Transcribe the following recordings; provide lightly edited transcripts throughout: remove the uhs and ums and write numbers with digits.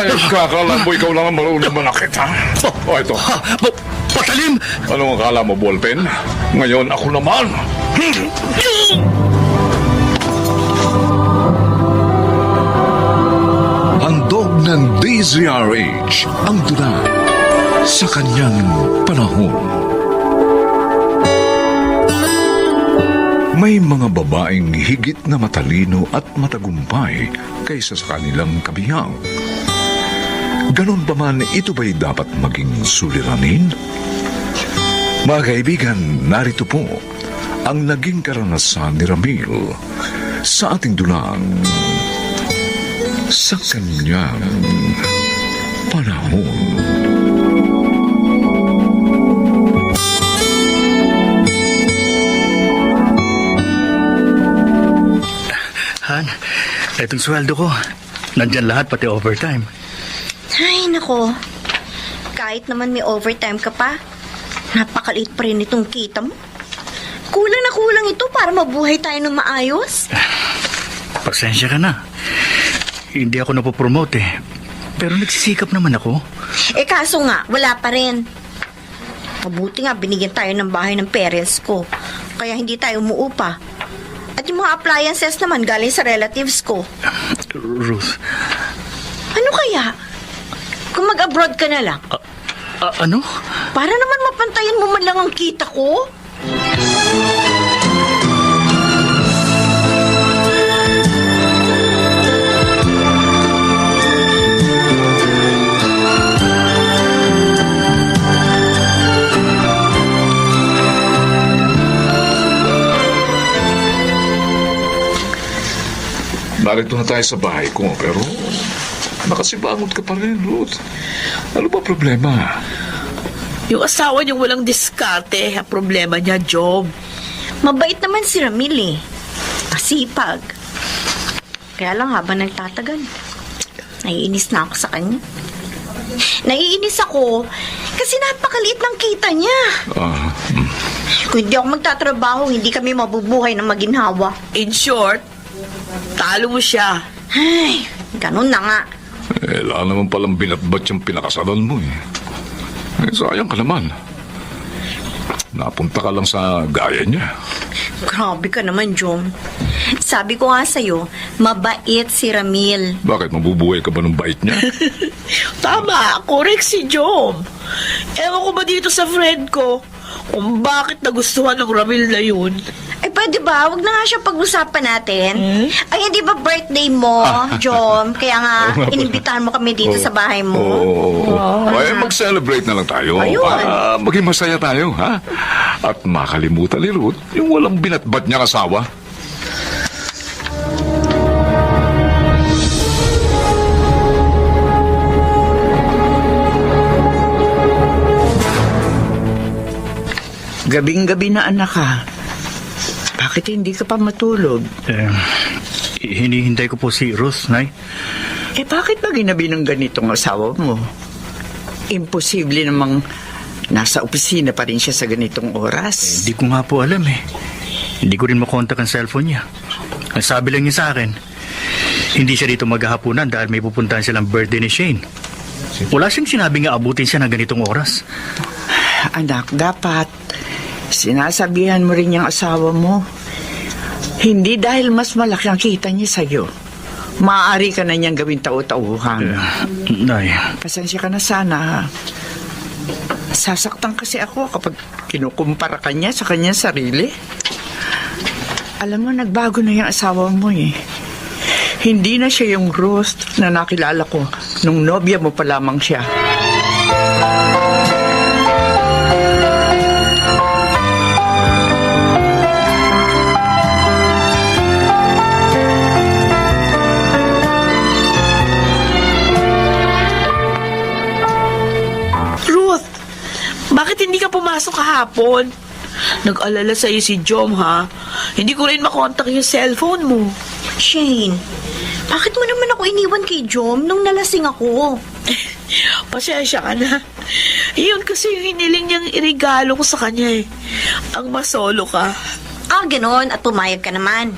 Ay, kakala mo ikaw lang ang marunong manakit, ha? O, ito. Patalim! Anong akala mo, ballpen? Ngayon, ako naman. Handog ng DZRH ang tula sa kanyang panahon. May mga babaeng higit na matalino at matagumpay kaysa sa kanilang kabihang. Ganon pa man, ito ba'y dapat maging suliranin? Mga kaibigan, narito po ang naging karanasan ni Ramil sa ating dulang sa kanyang panahon. Han, itong sweldo ko. Nandyan lahat, pati overtime. Ay, nako. Kahit naman may overtime ka pa, napakaliit pa rin itong kita mo. Kulang na kulang ito para mabuhay tayo ng maayos. Pasensya ka na. Hindi ako napopromote eh. Pero nagsisikap naman ako. Eh kaso nga, wala pa rin. Mabuti nga binigyan tayo ng bahay ng parents ko. Kaya hindi tayo umuupa. At yung mga appliances naman galing sa relatives ko. Ruth. Ano kaya? Kung mag-abroad ka na lang. Ano? Para naman mapantayan mo man lang ang kita ko. Narito na tayo sa bahay ko, pero nakasibangot ka pa rin, Ruth. Ano ba problema? Yung asawa niyang walang diskarte, ang problema niya, Job. Mabait naman si Ramil eh. Masipag. Kaya lang habang nagtatagal, naiinis na ako sa kanya. Naiinis ako kasi napakaliit ng kita niya. Kung hindi ako magtatrabaho, hindi kami mabubuhay ng maginhawa. In short, talo mo siya. Ay, ganun na nga. Wala naman palang binatbat yung pinakasalan mo eh. Sayang ka naman. Napunta ka lang sa gaya niya. Grabe ka naman, Jom. Sabi ko nga sa'yo, mabait si Ramil. Bakit mabubuhay ka ba ng bait niya? Tama, correct si Job. Ewan ko ba dito sa friend ko kung bakit nagustuhan ng Ramil na yun. Ay, pwede ba? Huwag na nga siya pag-usapan natin. Ay, hindi ba birthday mo, Jom? Kaya nga, inimbitahan mo kami dito sa bahay mo. Ay, mag-celebrate na lang tayo. Ayun. Para maging masaya tayo, ha? At makalimutan ni Ruth yung walang binatbat niyang asawa. Gabing-gabi na anak ka. Bakit hindi ka pa matulog? Hinihintay ko po si Ruth, Nay. Bakit ba ginabi ng ganitong asawa mo? Imposible namang nasa opisina pa rin siya sa ganitong oras. Hindi ko nga po alam eh. Hindi ko rin makontak ang cellphone niya. Ang sabi lang niya sa akin, hindi siya dito maghahapunan dahil may pupuntahan silang birthday ni Shane. Wala siyang sinabing aabutin siya ng ganitong oras. Anak, dapat sinasabihan mo rin yung asawa mo. Hindi dahil mas malaki ang kita niya sa'yo. Maaari ka na niyang gawin tau-tauhan. Nay. Pasensya ka na sana, ha? Sasaktan kasi ako kapag kinukumpara ka niya sa kanyang sarili. Alam mo, nagbago na yung asawa mo eh. Hindi na siya yung Ruth na nakilala ko nung nobya mo pa lamang siya. Bakit hindi ka pumasok kahapon? Nag-alala sa'yo si Jom, ha? Hindi ko rin makontak yung cellphone mo. Shane, bakit mo naman ako iniwan kay Jom nung nalasing ako? Pasensya ka na. Iyon kasi yung hiniling niyang irigalo ko sa kanya eh. Ang masolo ka. Ah, ganon. At pumayag ka naman.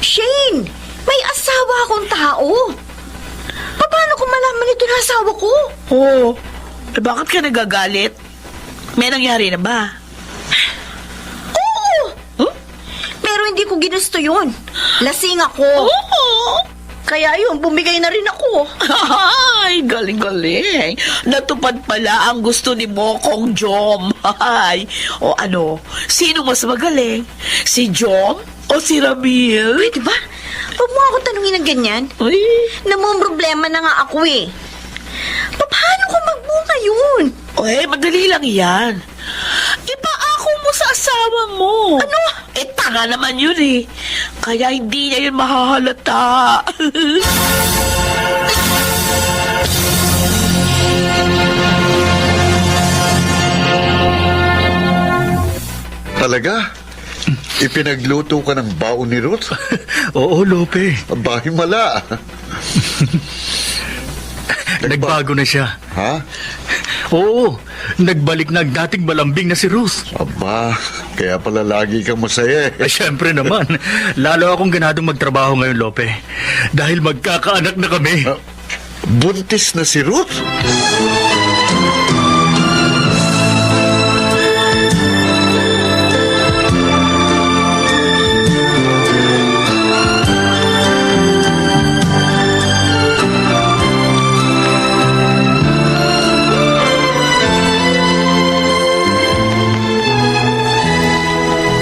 Shane, may asawa akong tao. Paano kung malaman nalaman ito ng asawa ko. Oh, eh bakit ka nagagalit? May nangyari na ba? Oo! Huh? Pero hindi ko ginusto yun. Lasing ako. Oo! Kaya yun, bumigay na rin ako. Ay, galing-galing. Natupad pala ang gusto ni Mokong Jom. Ay, o ano, sino mas magaling? Si Jom o si Ramil? Pwede ba? Huwag mo ako tanungin ng ganyan. Ay, Namumroblema na nga ako eh. Paano ko magbunga yun? ay, madali lang yan. Ipaako mo sa asawa mo. Ano? Eh, tanga naman yun eh. Kaya hindi niya yun mahahalata. Talaga? Ipinagluto ka ng baon ni Ruth? Oo, Lope. Abay, mala. Nagbago na siya. Ha? Oo, nagbalik na ang dating malambing na si Ruth. Aba, kaya pala lagi kang masaya eh. Ay, syempre naman. Lalo akong ganadong magtrabaho ngayon, Lope. Dahil magkakaanak na kami. Buntis na si Ruth?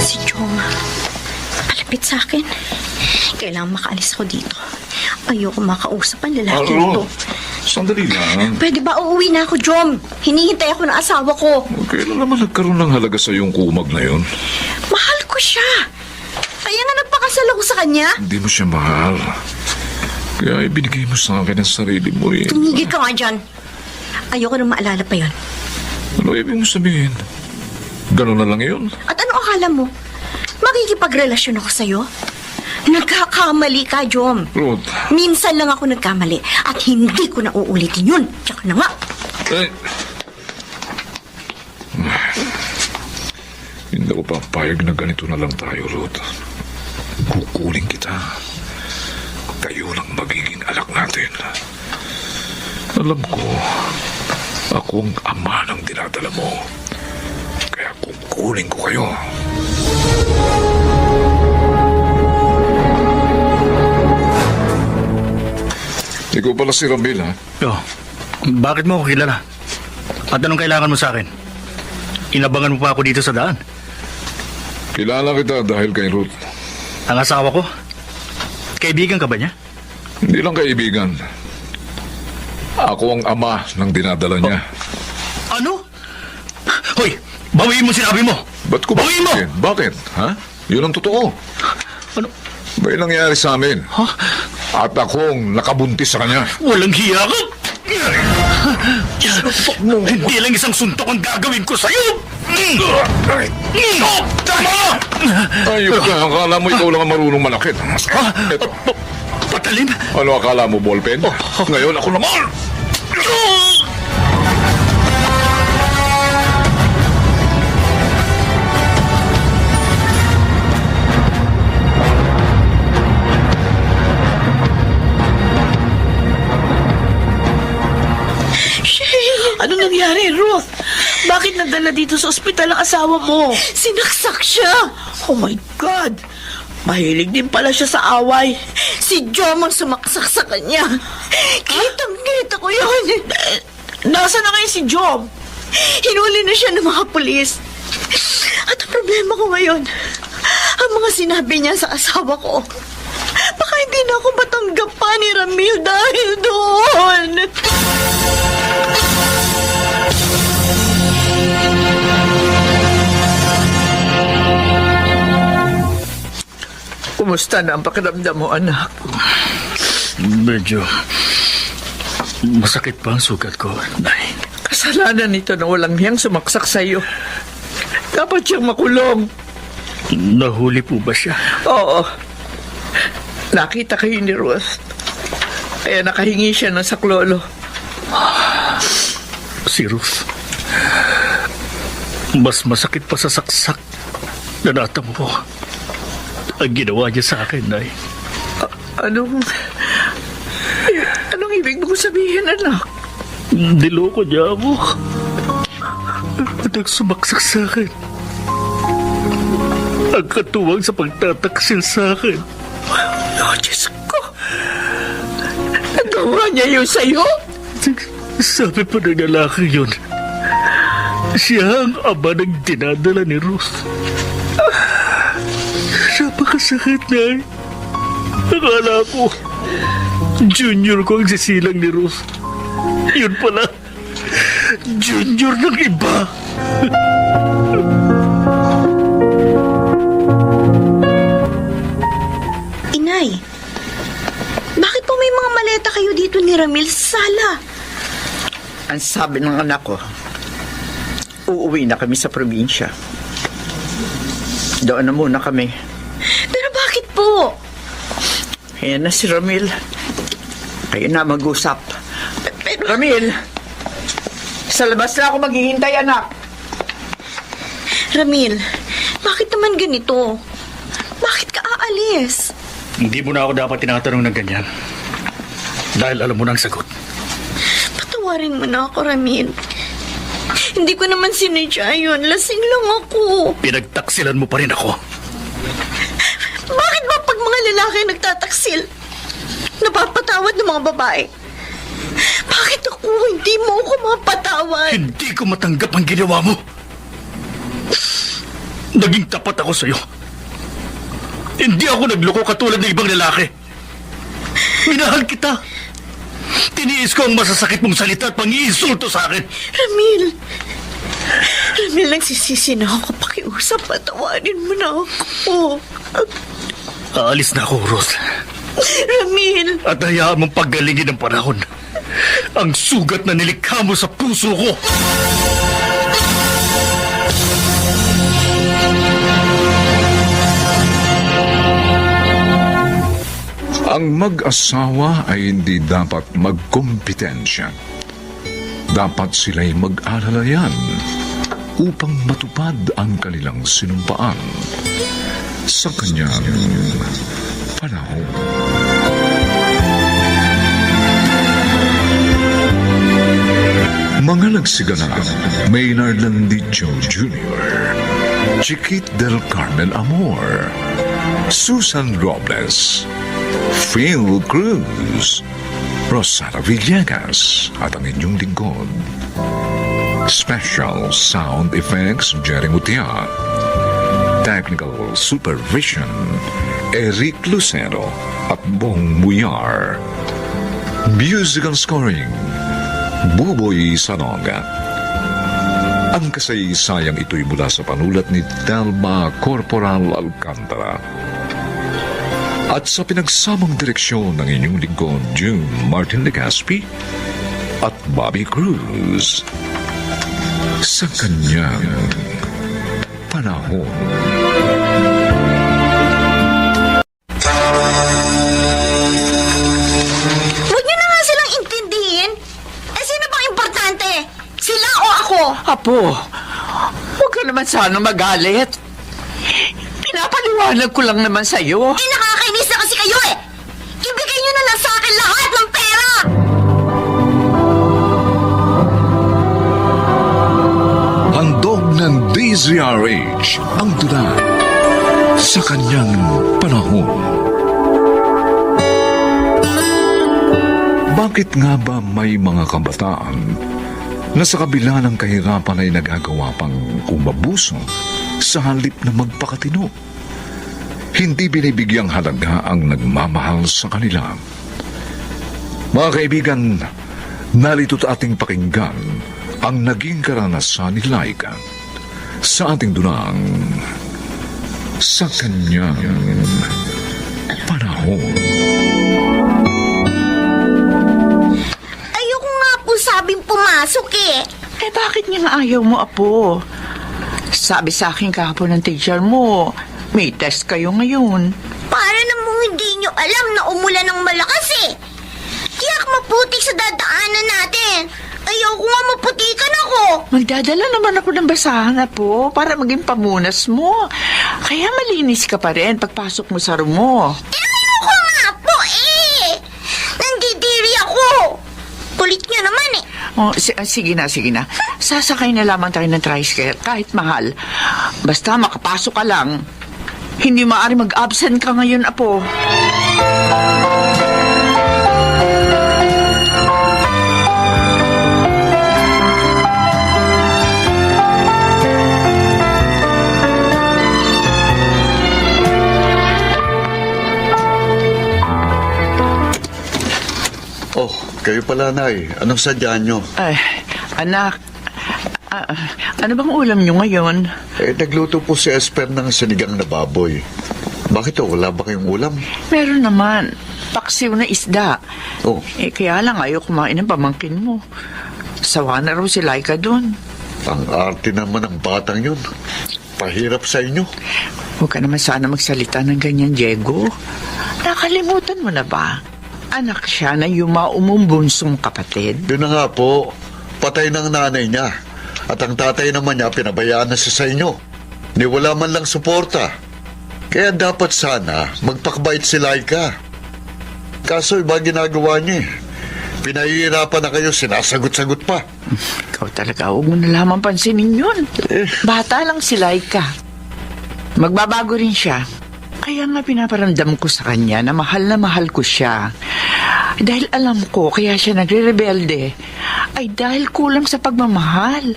Si Jom, malapit sa akin. Kailangan makaalis ako dito. Ayoko makausap ang lalaki ito. Sandali lang. Pwede ba uuwi na ako, Jom? Hinihintay ako ng asawa ko. Kailan naman nagkaroon ng halaga sa yung kumag na yun? Mahal ko siya. Kaya nga nagpakasal ako sa kanya. Hindi mo siya mahal. Kaya ibinigay mo sa akin ang sarili mo eh. Tumigil ka nga dyan. Ayoko na maalala pa yon. Ano ibig mo sabihin? Ganun na lang yun? At ano akala mo? Makikipagrelasyon ako sa'yo? Nagkakamali ka, Jom. Ruth. Minsan lang ako nagkamali at hindi ko na uulitin yun. Tsaka na nga. Eh. Hindi ko papayag na ganito na lang tayo, Ruth. Kukuling kita. Kayo lang magiging alak natin. Alam ko, ako ang ama ng dinadala mo. Kaya kukuling ko kayo. Ikaw pala si Ramil, ha? Oh, bakit mo ako kilala? At anong kailangan mo sa akin? Inabangan mo pa ako dito sa daan. Kilala kita dahil kay Ruth. Ang asawa ko? Kaibigan ka ba niya? Hindi lang kaibigan. Ako ang ama ng dinadala niya. Ano? Hoy, bawiin mo sinabi mo! Ba't ko Bawiin mo! Bakit? Ha? Yun ang totoo. Ano? May nangyari sa amin. Ha? At akong nakabuntis sa kanya. Walang hiya ka! Hindi lang isang suntok ang gagawin ko sa'yo! Tama! Ayok ka, akala mo ikaw lang ang marunong malakit. Eto, Patalim? ano akala mo, ballpen? Ngayon ako naman! Ano nangyari, Ruth? Bakit nadala dito sa ospital ang asawa mo? Sinaksak siya. Oh my God! Mahilig din pala siya sa away. Si Jom ang sumaksak sa kanya. Kitang-kita ko yun. Nasaan na ngayon si Jom? Hinuli na siya ng mga pulis. At ang problema ko ngayon, ang mga sinabi niya sa asawa ko. Baka hindi na ako matanggap pa ni Ramil dahil doon. Kumusta na ang pakiramdam mo, anak? Medyo masakit pa ang sugat ko, Nay. Kasalanan nito na walang hiyang sumaksak sa'yo. Dapat siyang makulong. Nahuli po ba siya? Oo. Nakita kayo ni Ruth. Kaya nakahingi siya ng saklolo. Si Ruth. Mas masakit pa sa saksak na natamo ko ang ginawa niya sa akin, Nay. Anong ibig mong sabihin, anak? Niloko niya ako. At nagsumaksak sa akin. Ang katuwang sa pagtataksil sa akin. Oh, Diyos ko. Nagawa niya yun sa'yo? Sabi pa ng lalaki yun, siya ang ama ng dinadala ni Ruth. Napakasakit na eh. Akala ko, junior ko ang sisilang ni Ruth. Yun pala, junior ng iba. Inay, bakit po may mga maleta kayo dito ni Ramil sa sala? Ang sabi ng anak ko, uuwi na kami sa probinsya. Doon na muna kami. Pero bakit po? Ayan na si Ramil. Kayo na mag-usap. Ramil! Sa labas na ako maghihintay, anak. Ramil, bakit naman ganito? Bakit ka aalis? Hindi mo na ako dapat tinatanong ng ganyan. Dahil alam mo na ang sagot. Patawarin mo na ako, Ramil. Hindi ko naman sinadya yun. Lasing lang ako. Pinagtaksilan mo pa rin ako. Bakit ba pag mga lalaki nagtataksil, napapatawad ng mga babae? Bakit ako? Hindi mo ako mapatawad. Hindi ko matanggap ang ginawa mo. Naging tapat ako sa'yo. Hindi ako nagloko katulad ng ibang lalaki. Minahal kita. Tiniis ko ang masasakit mong salita at pang-iinsulto sa akin. Ramil, nagsisisi na ako. Pakiusap, patawarin mo na ako. Aalis na ako, Ruth. Ramil, At hayaan mong paggalingin ng panahon ang sugat na nilikha mo sa puso ko. Ang mag-asawa ay hindi dapat magkompetensya. Dapat sila'y mag-alalayan upang matupad ang kanilang sinumpaan sa kanyang panahon. Mga nagsiganap, Maynard Landicho Jr., Chiquit del Carmen Amor, Susan Robles, Phil Cruz, Rosana Villegas, at ang inyong lingkod. Special Sound Effects, Jerry Mutia. Technical Supervision, Eric Lucero at Bong Muyar. Musical Scoring, Buboy Sanoga. Ang kasaysayang ito'y mula sa panulat ni Telma Corporal Alcantara at sa pinagsamang direksyon ng inyong lingkod, June Martin Legaspi at Bobby Cruz. Sa kanyang panahon. huwag niyo na nga silang intindihin. Eh, sino bang importante? Sila o ako? Apo, huwag ka naman sana magalit. Pinapaliwanag ko lang naman sa'yo. Eh, nakakainis na kasi kayo eh! Ibigay niyo na lang sa akin lahat ng pera! Handog ng DZRH ang tula sa kanyang panahon. Bakit nga ba may mga kabataan na sa kabila ng kahirapan ay nagagawa pang umabuso sa halip na magpakatino? Hindi binibigyang halaga ang nagmamahal sa kanila. Mga kaibigan, narito't ating pakinggan ang naging karanasan ni Laika sa ating dunang sa kanyang panahon. Ayoko nga po sabing pumasok eh. Eh, bakit niya nga ayaw mo, Apo? Sabi sa akin kahapon ng teacher mo, may test kayo ngayon. Para namang hindi nyo alam na umulan ng malakas eh. Tiyak maputik sa dadaanan natin. Ayoko nga maputikan ako. Magdadala naman ako ng basahan, Apo, para maging pamunas mo. Kaya malinis ka pa rin pagpasok mo sa room mo. Eh, ayoko nga po eh. Nandidiri ako. Oh, sige na, sige na. Sasakay na lamang tayo ng tricycle, kahit mahal. Basta makapasok ka lang. Hindi maaari mag-absent ka ngayon, apo. Oh, kayo pala, Nay. Anong sadya nyo? Ay, anak, ano bang ulam nyo ngayon? Nagluto po si Esper ng sinigang na baboy. Bakit wala ba kayong ulam? Meron naman, paksiw na isda. Oh, Kaya lang ayaw kumain ng pamangkin mo. Sawa na raw si Laika doon. ang arte naman ng batang yun. Pahirap sa inyo. Huwag ka naman sana magsalita ng ganyan, Diego. Nakalimutan mo na ba? Anak siya na yumaumong bunsong kapatid. Yun na nga po, patay ng nanay niya. At ang tatay naman niya, pinabayaan na siya sa inyo. Ni wala man lang suporta. Kaya dapat sana magpakbait si Laika. Kaso iba ginagawa niya. Pinahihirapan na kayo, sinasagot-sagot pa. Ikaw talaga, huwag mo na lamang pansinin yun. Bata lang si Laika. Magbabago rin siya. Kaya nga pinaparamdam ko sa kanya na mahal ko siya. Dahil alam ko, kaya siya nagre-rebelde. Ay dahil kulang sa pagmamahal.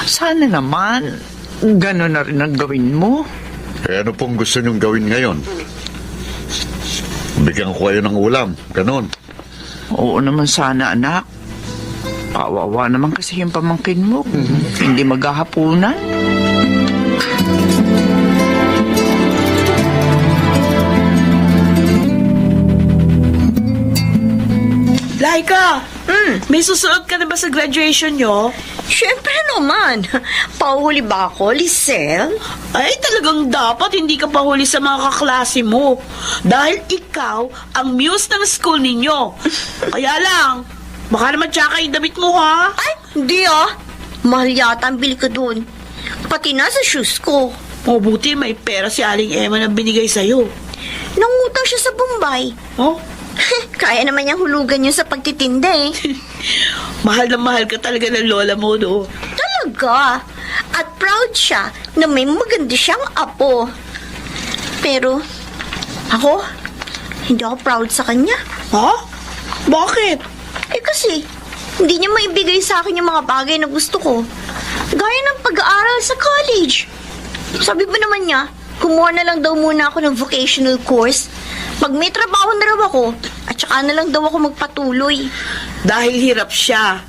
Sana naman, gano'n na rin ang gawin mo. Ano pong gusto niyong gawin ngayon? Bigyan ko kayo ng ulam, ganon. Oo naman sana, anak. Kawawa naman kasi yung pamangkin mo. Hindi maghahapunan. Laika, may susunod ka na ba sa graduation nyo? Siyempre naman. Pauhuli ba ako, Lisel? Ay, talagang dapat hindi ka pahuli sa mga kaklase mo. Dahil ikaw ang muse ng school ninyo. Kaya lang, baka naman tsaka yung damit mo, ha? Ay, hindi ah. Mahal yata ang bili ko dun. Pati na sa shoes ko. Mabuti may pera si Aling Emma na binigay sa'yo. Nangutang siya sa Bombay. Oh? Kaya naman niyang hulugan yun sa pagtitinda eh. Mahal na mahal ka talaga ng lola mo, no? Talaga. At proud siya na may maganda siyang apo. Pero, ako, hindi ako proud sa kanya. Ha? Bakit? Eh kasi, hindi niya maibigay sa akin yung mga bagay na gusto ko. Gaya ng pag-aaral sa college. Sabi ba naman niya, kumuha na lang daw muna ako ng vocational course. Pag may trabaho na raw ako, at saka na lang daw ako magpatuloy. Dahil hirap siya.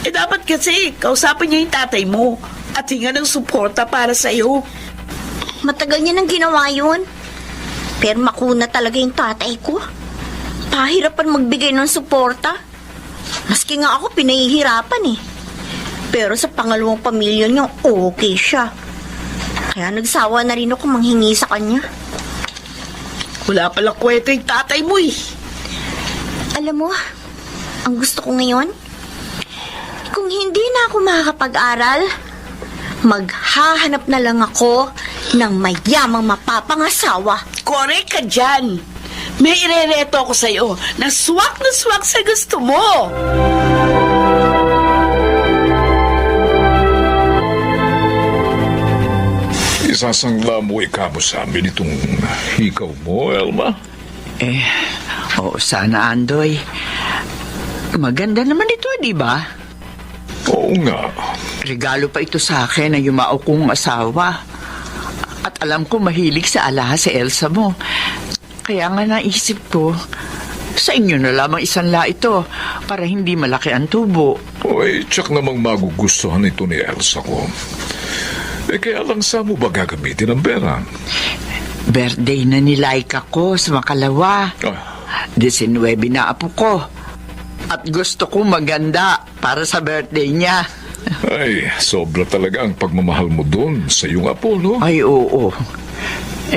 Eh dapat kasi kausapin niya yung tatay mo at hinga ng suporta para sa'yo. Matagal niya nang ginawa yun. Pero makuna talaga yung tatay ko. Pahirapan magbigay ng suporta. Maski nga ako pinahihirapan eh. Pero sa pangalawang pamilya niya, okay siya. Kaya nagsawa na rin ako manghingi sa kanya. Wala palang kwento yung tatay mo eh. Alam mo, ang gusto ko ngayon, kung hindi na ako makakapag-aral, maghahanap na lang ako ng mayamang mapapangasawa. Correct ka dyan. May irereto ako sa'yo na swak sa gusto mo. Isasangla mo ikaw sa amin itong hikaw mo, Elma. Oo, sana, Andoy. Maganda naman ito, di ba? Oo nga. Regalo pa ito sa akin na yumao kong asawa. At alam ko mahilig sa alahas si Elsa mo. Kaya nga naisip ko, sa inyo na lamang isanla ito para hindi malaki ang tubo. Oy, tsak namang magugustuhan ito ni Elsa ko. Kaya lang sa mo ba gagamitin ang pera? Birthday na ni Laika ko sa Makalawa. 19 na apo ko. At gusto ko maganda para sa birthday niya. Ay, sobra talaga ang pagmamahal mo doon sa iyong apo, no? Ay, oo.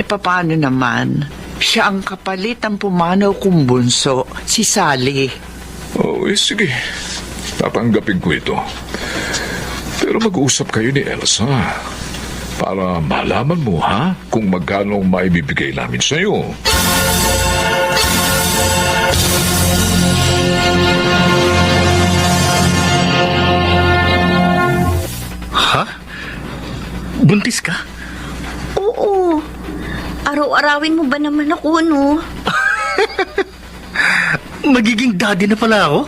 Paano naman? Siya ang kapalit ang pumanaw kong bunso, si Sally. Sige. Tatanggapin ko ito. Pero mag-uusap kayo ni Elsa para malaman mo, ha? Kung magkano ang maibibigay namin sa'yo. Buntis ka? Oo. Araw-arawin mo ba naman ako, no? Magiging daddy na pala ako?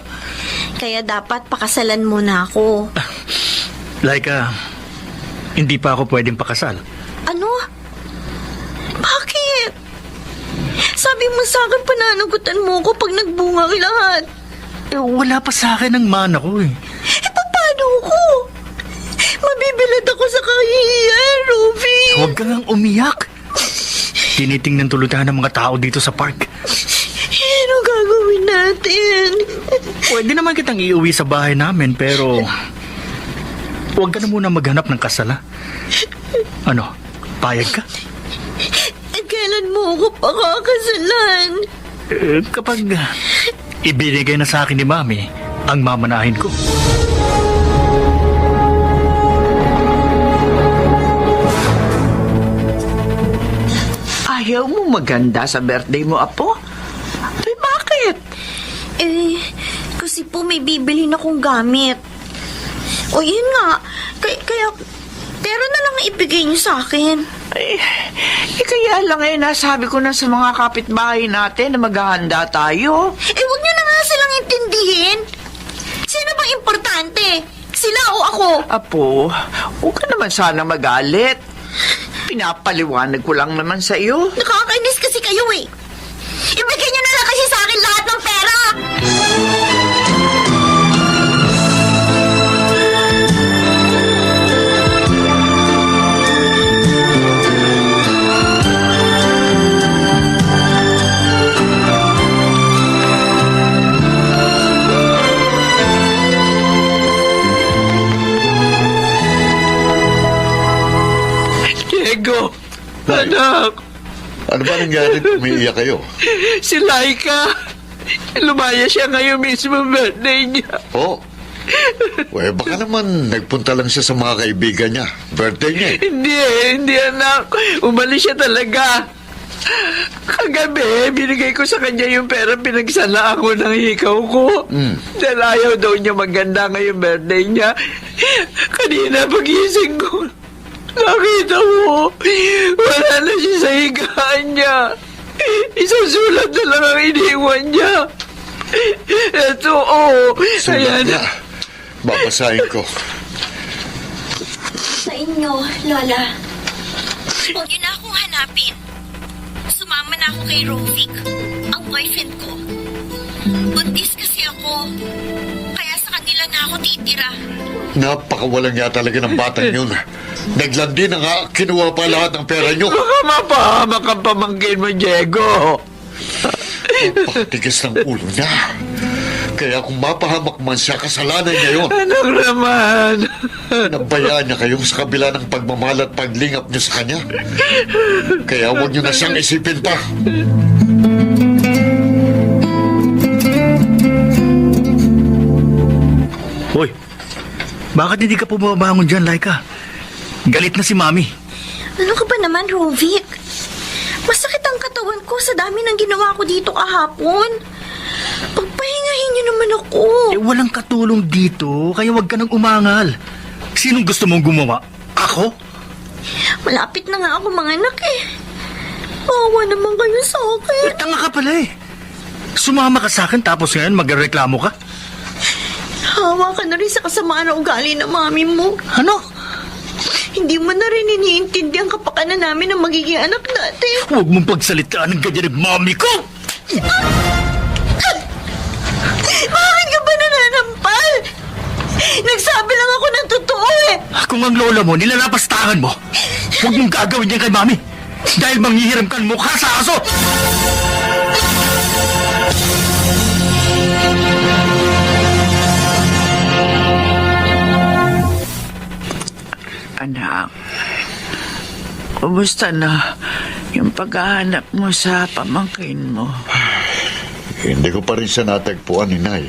Kaya dapat pakasalan mo na ako. Laika, hindi pa ako pwedeng pakasal. Ano? Bakit? Sabi mo sa akin, pananagutan mo ako pag nagbunga ang lahat. Wala pa sa akin ang mana ko eh. Paano ako? Mabibilad ako sa kahihiyan, Ruby. Huwag kang ang umiyak. Tinitingnan tulutan ng mga tao dito sa park. Ano gagawin natin? Pwede naman kitang iuwi sa bahay namin, pero huwag ka na muna maghanap ng kasala. Ano, payag ka? Kailan mo ako pakakasalan? Kapag ibinigay na sa akin ni Mami, ang mamanahin ko. Ayaw mo maganda sa birthday mo, Apo? Ay, bakit? Kasi po may bibili na akong gamit. O yun nga, kaya pero na lang ibigay niyo sa akin. Kaya lang nasabi ko na sa mga kapitbahay natin na maghahanda tayo. Huwag niyo na nga silang intindihin. Sino bang importante? Sila o ako? Apo, huwag ka naman sana magalit. Pinapaliwanag ko lang naman sa iyo. Nakakainis kasi kayo eh. Ibigay niyo na lang kasi sa akin lahat ng pera. Diego, Nay. anak, Ano ba nangyari? Umiiyak kayo. si Laika. Lumaya siya ngayon mismo birthday niya. Oh. Baka naman nagpunta lang siya sa mga kaibigan niya. Birthday niya eh. Hindi anak. Umalis siya talaga. Kagabi, binigay ko sa kanya yung pera pinagsalaan ko ng hikaw ko. Dahil ayaw daw niya maganda ngayong birthday niya. Kanina pagising ko, nakita mo, wala na siya sa higaan niya. Isang sulat na lang ang iniwan niya. Ito, Sulat niya. Babasahin ko. Sa inyo, Lola. Huwag niyo na akong hanapin. Sumama na ako kay Rovic, ang boyfriend ko. Buntis kasi ako. Kaya sa kanila na ako titira. Napakawalang niya talaga ng batang yun. Naglandi na nga, kinuha pa lahat ng pera niyo. baka mapahamak ang pamangkin mo, Diego. Pakatigas ng ulo niya. Kaya kung mapahamak man siya, kasalanan niya yun. Anak naman. Nabayaan niya kayong sa kabila ng pagmamahal at paglingap niyo sa kanya. Kaya huwag niyo na siyang isipin pa. Hoy, bakit hindi ka pumabangon dyan, Laika? Galit na si Mami. Ano ka ba naman, Rovic? Masakit ang katawan ko sa dami ng ginawa ko dito kahapon. Pagpahingahin niyo naman ako. Walang katulong dito, kaya wag ka nang umangal. Sinong gusto mong gumawa? Ako? Malapit na nga ako mga anak eh. Awa naman kayo sa akin. Tanga ka pala eh. Sumama ka sa akin tapos ngayon magreklamo ka? Hawa ka na rin sa kasamaan na ugali ng mami mo. Ano? Hindi mo na rin iniintindi ang kapakanan namin ng magiging anak natin. Huwag mong pagsalitaan ng ganyan ng mami ko! Bakit ka ba nananampal? Nagsabi lang ako ng totoo eh. Kung ang lola mo, nilalapastangan mo, huwag mong gagawin yan kay Mami. Dahil manghihiram ka ng mukha sa aso! Anak, kumusta na yung paghahanap mo sa pamangkin mo? Hindi ko pa rin siya natagpuan, Inay.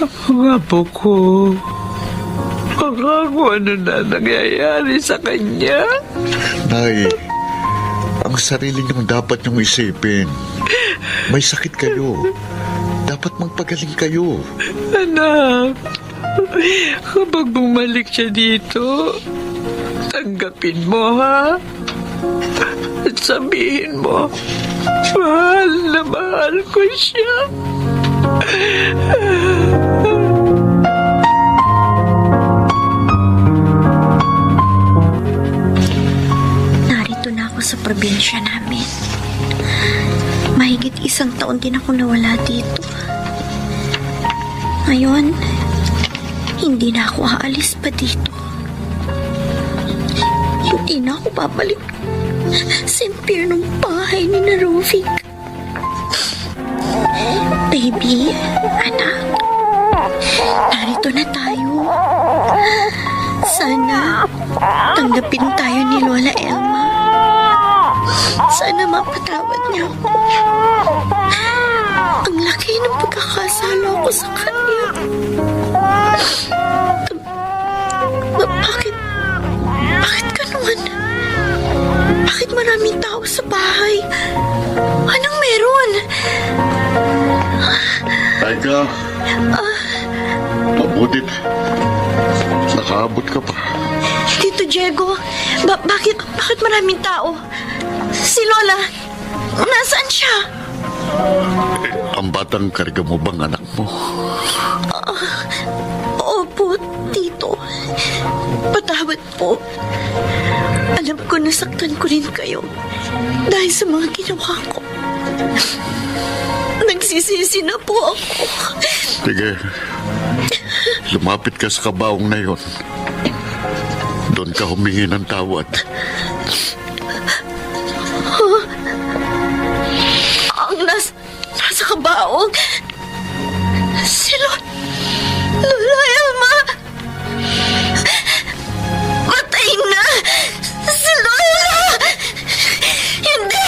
Ang apo ko, baka kung ano na nangyayari sa kanya. Nay, ang sarili niyong dapat niyong isipin. May sakit kayo. Dapat magpagaling kayo. Anak, kapag bumalik siya dito, Tanggapin mo, ha? At sabihin mo, mahal na mahal ko siya. Narito na ako sa probinsya namin. Mahigit 1 taon din ako nawala dito. Ngayon, hindi na ako aalis pa dito. Hindi na ako babalik sa impyernong bahay ni Narufik. Baby, anak, narito na tayo. Sana tanggapin tayo ni Lola Elma. Sana mapatawad niya ako. Ang laki ng pagkakasala ko sa kanya. Bakit ganun? Bakit maraming tao sa bahay? Anong meron? Laika, mabutit. Nakaabot ka pa. Tito Diego, bakit maraming tao? Si Lola, nasaan siya? Ang batang karga mo bang anak mo? Opo, Tito. Patawad po. Alam ko nasaktan ko rin kayo dahil sa mga ginawa ko. Nagsisisi na po ako. Sige, lumapit ka sa kabaong na yon. Doon ka humingi ng tawad. Ang nasa kabaong. Si Lola Elma. Patay na. Si Lola. Hindi.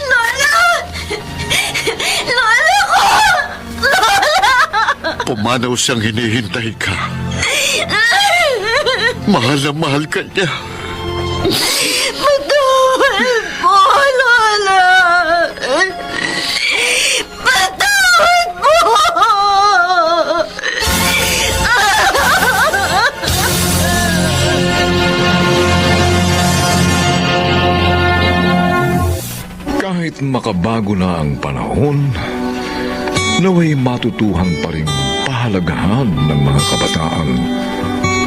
Lola. Lola ko. Lola. Pumanaw siyang hinihintay ka. Mahal na mahal ka niya. Patawad po, Lola. Patawad po. Kahit makabago na ang panahon, naway matutuhan pa rin pahalagahan ng mga kabataan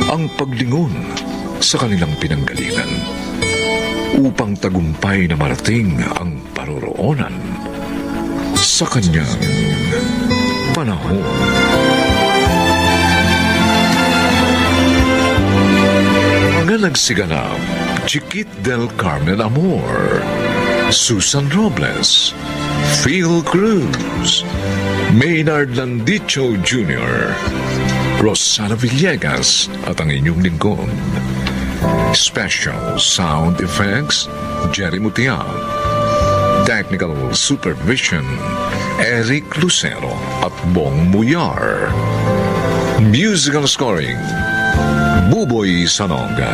ang paglingon sa kanilang pinanggalingan upang tagumpay na marating ang paroroonan sa kanyang panahon. Mga nagsiganap, Chiquit del Carmen Amor, Susan Robles, Phil Cruz, Maynard Landicho Jr., Rosana Villegas at ang inyong lingkod. Special Sound Effects, Jerry Mutial. Technical Supervision, Eric Lucero at Bong Muyar. Musical Scoring, Buboy Sanoga.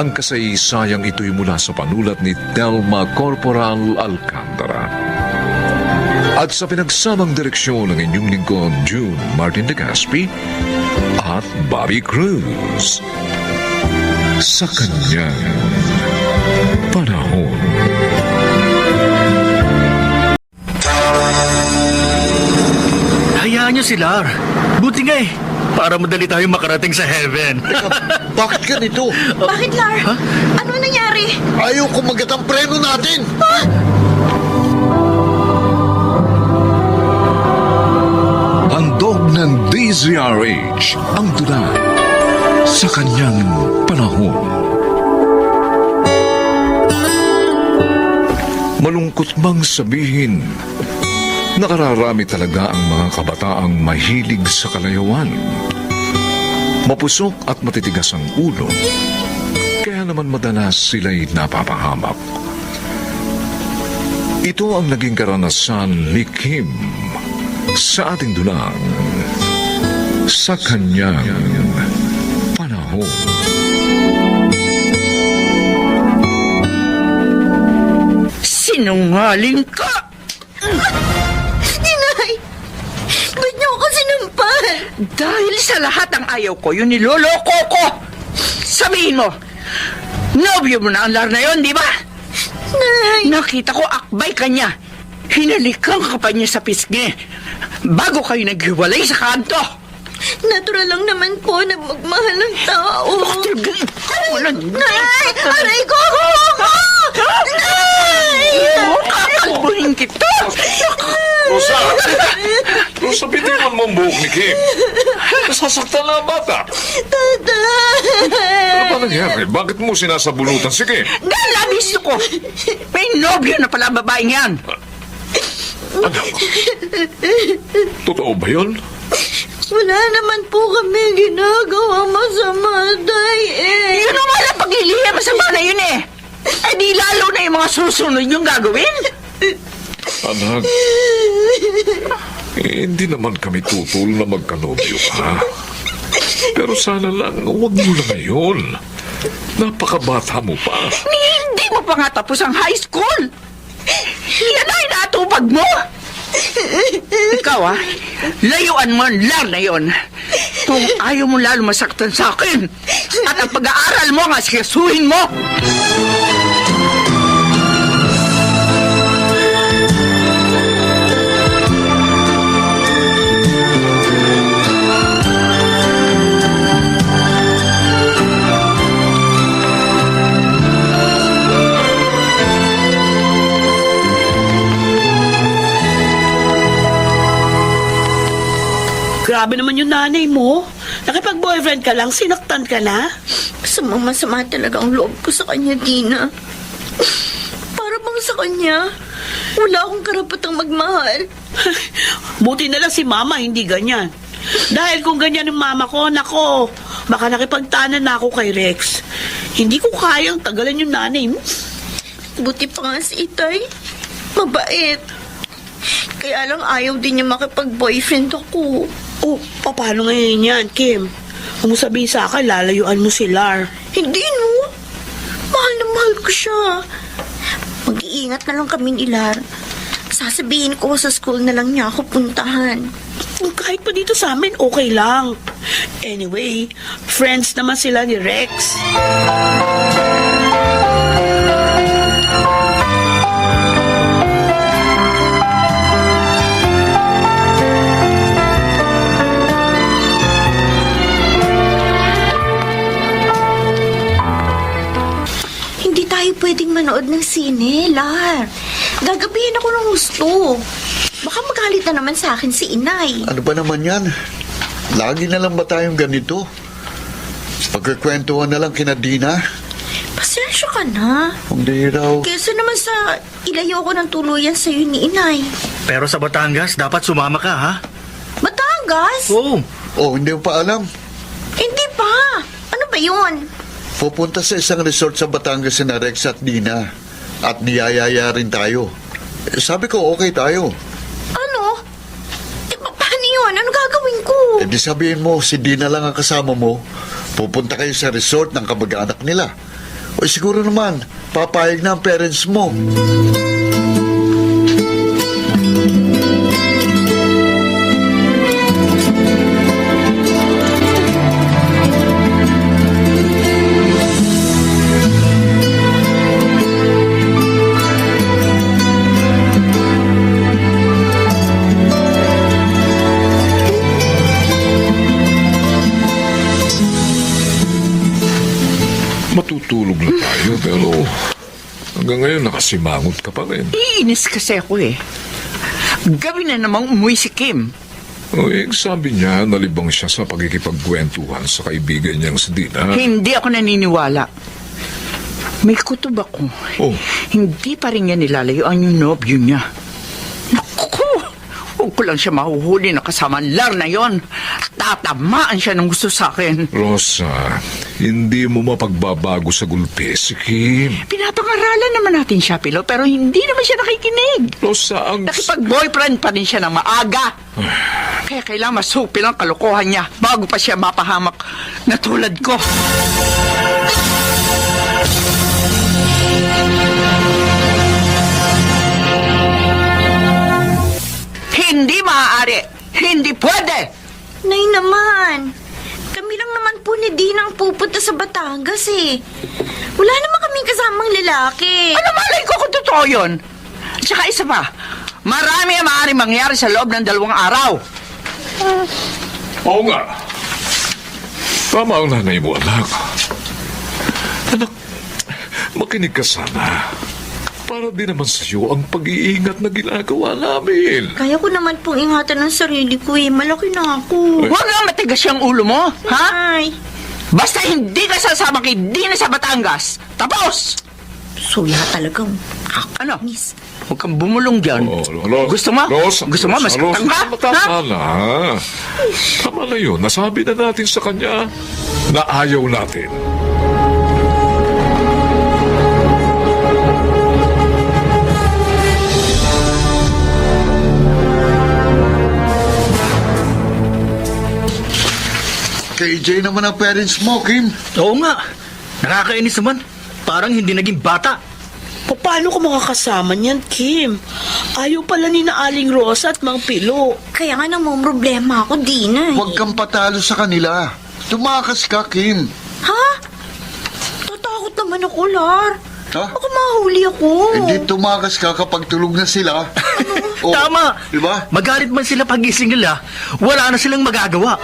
Ang kasaysayang ito'y mula sa panulat ni Telma Corporal Alcantara. At sa pinagsamang direksyon ng inyong lingkod, June Martin de Gaspi at Bobby Cruz. Sa kanyang panahon. Hayaan niyo si Lar. Buti nga para madali tayo makarating sa heaven. Bakit ganito? Bakit, Lar? Ano nangyari? Ayaw kumagat ang preno natin! Handog ng DZRH ang tula sa kanyang panahon. Malungkot mang sabihin, nakararami talaga ang mga kabataang mahilig sa kalayuan. Mapusok at matitigas ang ulo, kaya naman madalas sila'y napapahamak. Ito ang naging karanasan ni Kim sa ating dulang sa kanyang panahon. Sinungaling ka! Inay! Ba't niyo ako sinampal? Dahil sa lahat ng ayaw ko, yun niloloko ko! Sabihin mo, nobyo mo na ang lar na yon, di ba? Nay! Nakita ko akbay ka niya. Hinalikan ka pa niya sa pisngi. Bago kayo naghiwalay sa kanto. Natural lang naman po na magmahal ng tao. Nay! Aray ko! Nay! Kakalbuhin kita. Rosa! Rosa, bitiwan mo ang buhok ni Kim. Nasasaktan na ang bata. Ano ba nangyari? Bakit mo sinasabunutan si Kim? Dahil nabisto ko. May nobyo na pala babaeng yan. Anak, totoo ba yun? Wala naman po kami ginagawa masama, Day, eh. Yun ang wala pagliliya. Masama na yun eh. Eh di lalo na yung mga susunod yung gagawin. Anak, hindi naman kami tutol na magkanobyo ka. Pero sana lang, huwag mo na ngayon. Napakabata mo pa. Hindi mo pa nga tapos ang high school. Yan ay natupag mo. Ikaw layuan mo ang lar na yon. Kung ayaw mo lalo masaktan sa akin. At ang pag-aaral mo nga sikasuhin mo. Grabe naman yung nanay mo. Nakipag-boyfriend ka lang, sinaktan ka na. Masama talaga ang loob ko sa kanya, Dina. Para bang sa kanya, wala akong karapatang magmahal. Buti na lang si mama, hindi ganyan. Dahil kung ganyan yung mama ko, nako, baka nakipagtanan na ako kay Rex. Hindi ko kayang tagalan yung nanay mo. Buti pa nga si Itay. Mabait. Kaya lang ayaw din niya makipag-boyfriend ako. Oh, paano ngayon yan, Kim? Kung mo sabihin sa akin, lalayuan mo si Lar. Hindi, no. Mahal na mahal ko siya. Mag-iingat na lang kami ni Lar. Sasabihin ko sa school na lang niya ako puntahan. Kahit pa dito sa amin, okay lang. Anyway, friends naman sila ni Rex. Hindi tayo pwedeng manood ng sine, Lar. Gagabihin ako ng gusto. Baka magalit na naman sa akin si Inay. Ano ba naman yan? Lagi na lang ba tayong ganito? Pagkakwentuhan na lang kina Dina? Pasensya ka na. Hindi raw. Kesa naman sa ilayo ko ng tuluyan sa'yo ni Inay. Pero sa Batangas, dapat sumama ka, ha? Batangas? Oo. Oh, hindi mo pa alam. Hindi pa. Ano ba yun? Pupunta sa isang resort sa Batangas si Rex at Dina. At niyayaya rin tayo. Sabi ko, okay tayo. Ano? Paano yun? Ano gagawin ko? Eh di sabihin mo, si Dina lang ang kasama mo. Pupunta kayo sa resort ng kamag-anak nila. O siguro naman, papayag na ang parents mo. Matutulog na tayo, pero hanggang ngayon nakasimangot ka pa rin. Iinis kasi ako eh. Gabi na namang umuwi si Kim. O, sabi niya, nalibang siya sa pagkikipagkwentuhan sa kaibigan niyang si Dina. Hindi ako naniniwala. May kutob ako. Oh. Hindi pa rin niya nilalayuan yung nobyo niya. Naku! Huwag ko lang siya mahuhuli na kasama ang lar na yon. Tatamaan siya ng gusto sa akin. Rosa, hindi mo mapagbabago sa gulpi si Kim. Pinapangaralan naman natin siya, Pilo, pero hindi naman siya nakikinig. Rosa, ang... Nakipag-boyfriend pa rin siya ng maaga. Kaya kailangan masupil ang kalokohan niya bago pa siya mapahamak na tulad ko. Hindi maaari. Hindi pwede. Nay naman. Kami lang naman po ni Dina ang pupunta sa Batangas eh. Wala naman kaming kasamang lalaki. Ano malay ko kung totoo yun? Tsaka isa pa, marami ang maaaring mangyari sa loob ng 2 araw. Oo nga. Tama ang nanay mo, anak. Anak, makinig ka sana. Para din naman sa iyo ang pag-iingat na ginagawa namin. Kaya ko naman pong ingatan ng sarili ko eh. Malaki na ako. Huwag nga matigas yung ulo mo, ha? Ay, Basta hindi ka sasama kay Dina sa Batangas. Tapos! suya talagang Ano? miss. Huwag kang bumulong dyan. Gusto mo? Ros, Gusto mo? Masaktan ka? Tama na. Tama na yun. Nasabi na natin sa kanya na ayaw natin. KJ naman ang parents mo, Kim. Oo nga. Nakakainis naman. Parang hindi naging bata. Paano ko makakasama niyan, Kim? Ayaw pala ni na Aling Rosa at Mang Pilo. Kaya nga namang problema ako, Dina eh. Huwag kang patalo sa kanila. Tumakas ka, Kim. Ha? Tatakot naman ako, Lar. Ha? Baka mahuli ako. Hindi tumakas ka kapag tulog na sila. Oh, Tama. Diba? Magalit man sila pagising nila, wala na silang magagawa.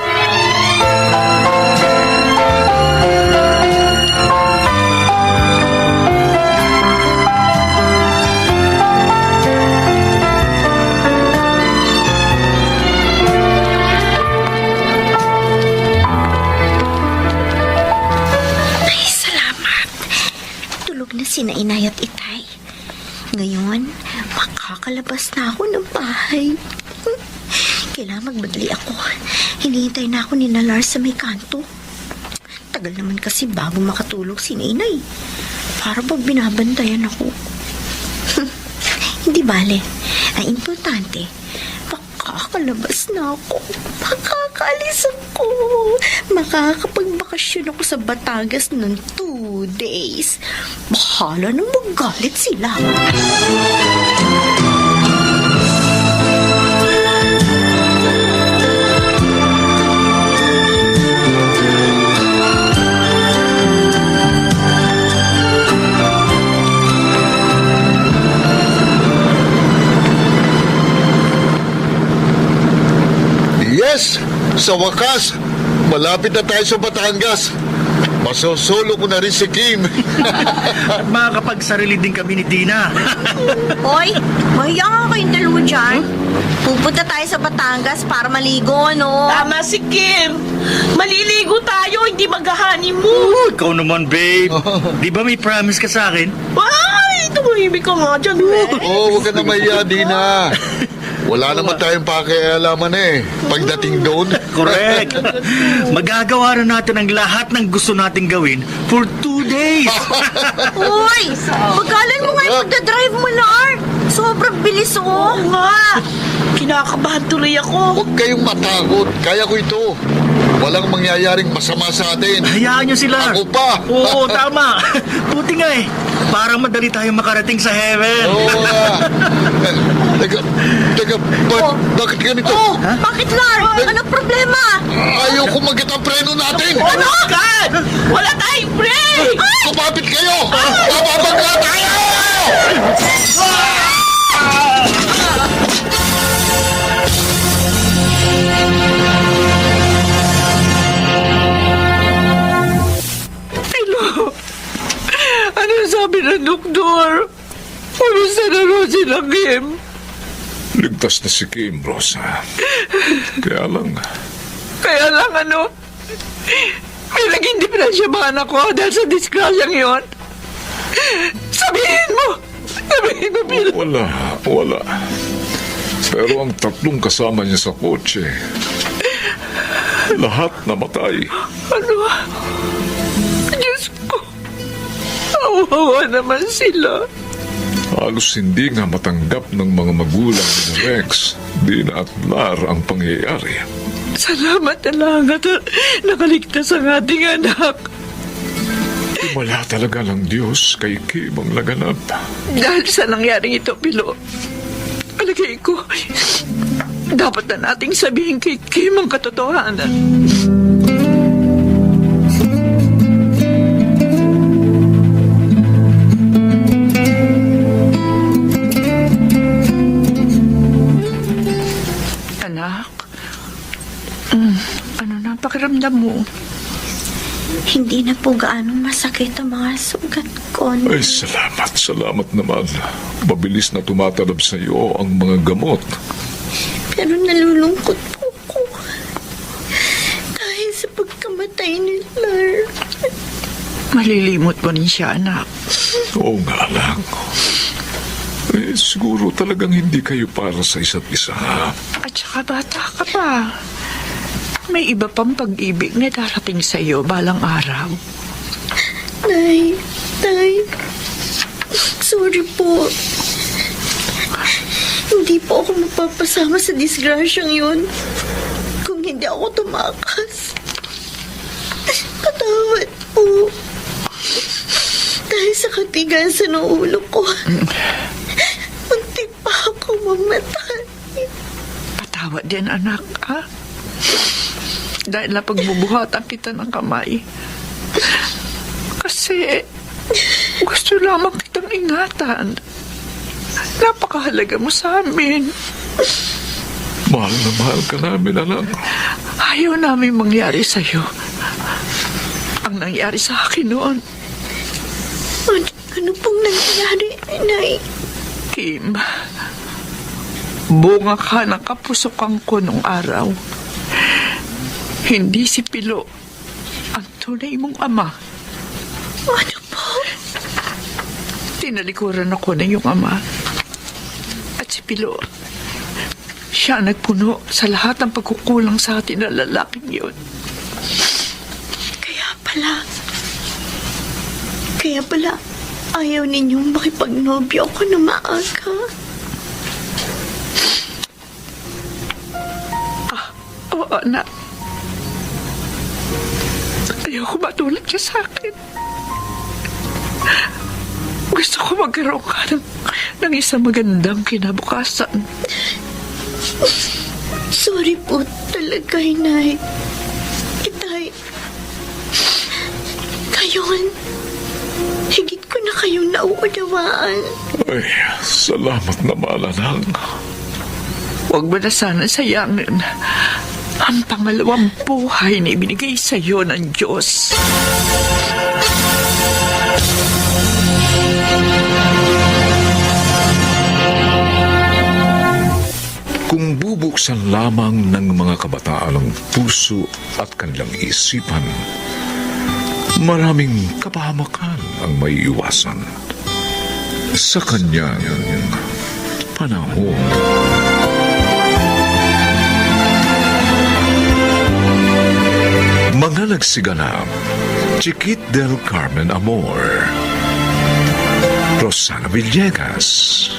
Ay, salamat. Tulog na sina Inay at Itay. Ngayon, makakalabas na ako ng bahay. Kailangan magmadali ako. Hinihintay na ako ni Nalar sa may kanto. Tagal naman kasi bago makatulog si Inay. Para pag binabantayan ako. Hindi bale. Ang importante, makakalabas na ako. Makakaalis ako. Makakapagbakasyon ako sa Batangas ng 2 days. Bahala na magalit sila. Yes! Sa wakas, malapit na tayo sa Batangas. Masosolo ko na rin si Kim. At makakapagsarili din kami ni Dina. Hoy, mahiya nga kayong dalawa dyan. Pupunta tayo sa Batangas para maligo, no? Tama si Kim. Maliligo tayo, hindi mag-honeymoon. Oh, ikaw naman, babe. Di ba may promise ka sa akin? Ay, tumahimik ka nga dyan, eh. Oh, huwag ka na mahiya, Dina. Wala naman tayong pakialaman eh. Pagdating doon. Correct. Magagawa na natin ang lahat ng gusto nating gawin for 2 days. Uy, magalan mo nga yung pagdadrive mo, Lar. Sobrang bilis, oh. Oo nga. Kinakabahan tuloy ako. Huwag kayong matakot. Kaya ko ito. Walang mangyayaring masama sa atin. Hayaan nyo sila. Ako pa. Oo, tama. Buti nga eh. Parang madali tayong makarating sa heaven. Oo nga. Teka, bakit ganito? Oh, bakit, Lar? Anong problema? Ayaw ko magit ang preno natin. Ano? God! Wala tayong break! Kumapit kayo! Mababangga tayo! Hello? Ano sabi ng doktor? Kumusta na rin sila, Kim? Ligtas na si Kim, Rosa. Kaya lang, Kaya lang ano, may naging diferensya ba anak ko dahil sa disgrasyang yon? Sabihin mo, Bill. wala. Pero ang 3 kasama niya sa kotse, lahat namatay. Ano? Diyos ko, awawa naman sila. Halos hindi nga matanggap ng mga magulang ni Rex, Dina at Lar ang pangyayari. Salamat na lang at nakaligtas ang ating anak. Wala talaga ng Diyos kay Kim ang laganap. Dahil sa nangyaring ito, Pilo, alagay ko, dapat na nating sabihin kay Kim ang katotohanan. pakiramdam mo? Hindi na po gaanong masakit ang mga sugat ko. Ay, salamat naman. Mabilis na tumatalab sa iyo ang mga gamot. Pero nalulungkot po ako. Dahil sa pagkamatay ni Lar. Malilimot mo rin siya, anak. Oo nga lang. Siguro talagang hindi kayo para sa isa't isa. At saka bata ka pa. May iba pang pag-ibig na darating sa iyo balang araw. Nay, sorry po. Hindi po ako mapapasama sa disgrasyang yun kung hindi ako tumakas. Patawad po. Dahil sa katigasan ng ulo ko, muntik pa ako mamatay. Patawad din, anak, ha? Dahil na pagbubuhatan kita ng kamay. Kasi gusto lamang kitang ingatan. Napakahalaga mo sa amin. Mahal na mahal ka namin, anak. Ayaw namin mangyari sa'yo ang nangyari sa akin noon. Ano pong nangyari, Nay? Kim, bunga ka ng kapusukan ko nung araw. Hindi si Pilo ang tunay mong ama. Ano po? Tinalikuran ako ng iyong ama. At si Pilo, siya ang nagpuno sa lahat ng pagkukulang sa atin ng lalaking yun. Kaya pala, ayaw ninyong makipagnobyo ako na maaga. Oo, anak. Ayaw ko matulad siya sa akin. Gusto ko magkaroon ka ng isang magandang kinabukasan. Sorry po talaga, Inay. Itay, ngayon, higit ko na kayong nauunawaan. Ay, salamat naman, anak. Huwag mo na sana sayangin ang pangalawang buhay na ibinigay sa iyo ng Diyos. Kung bubuksan lamang ng mga kabataan ang puso at kanilang isipan, maraming kapahamakan ang maiiwasan sa kanyang panahon. Mga nagsiganap, Chiquit del Carmen Amor, Rosana Villegas,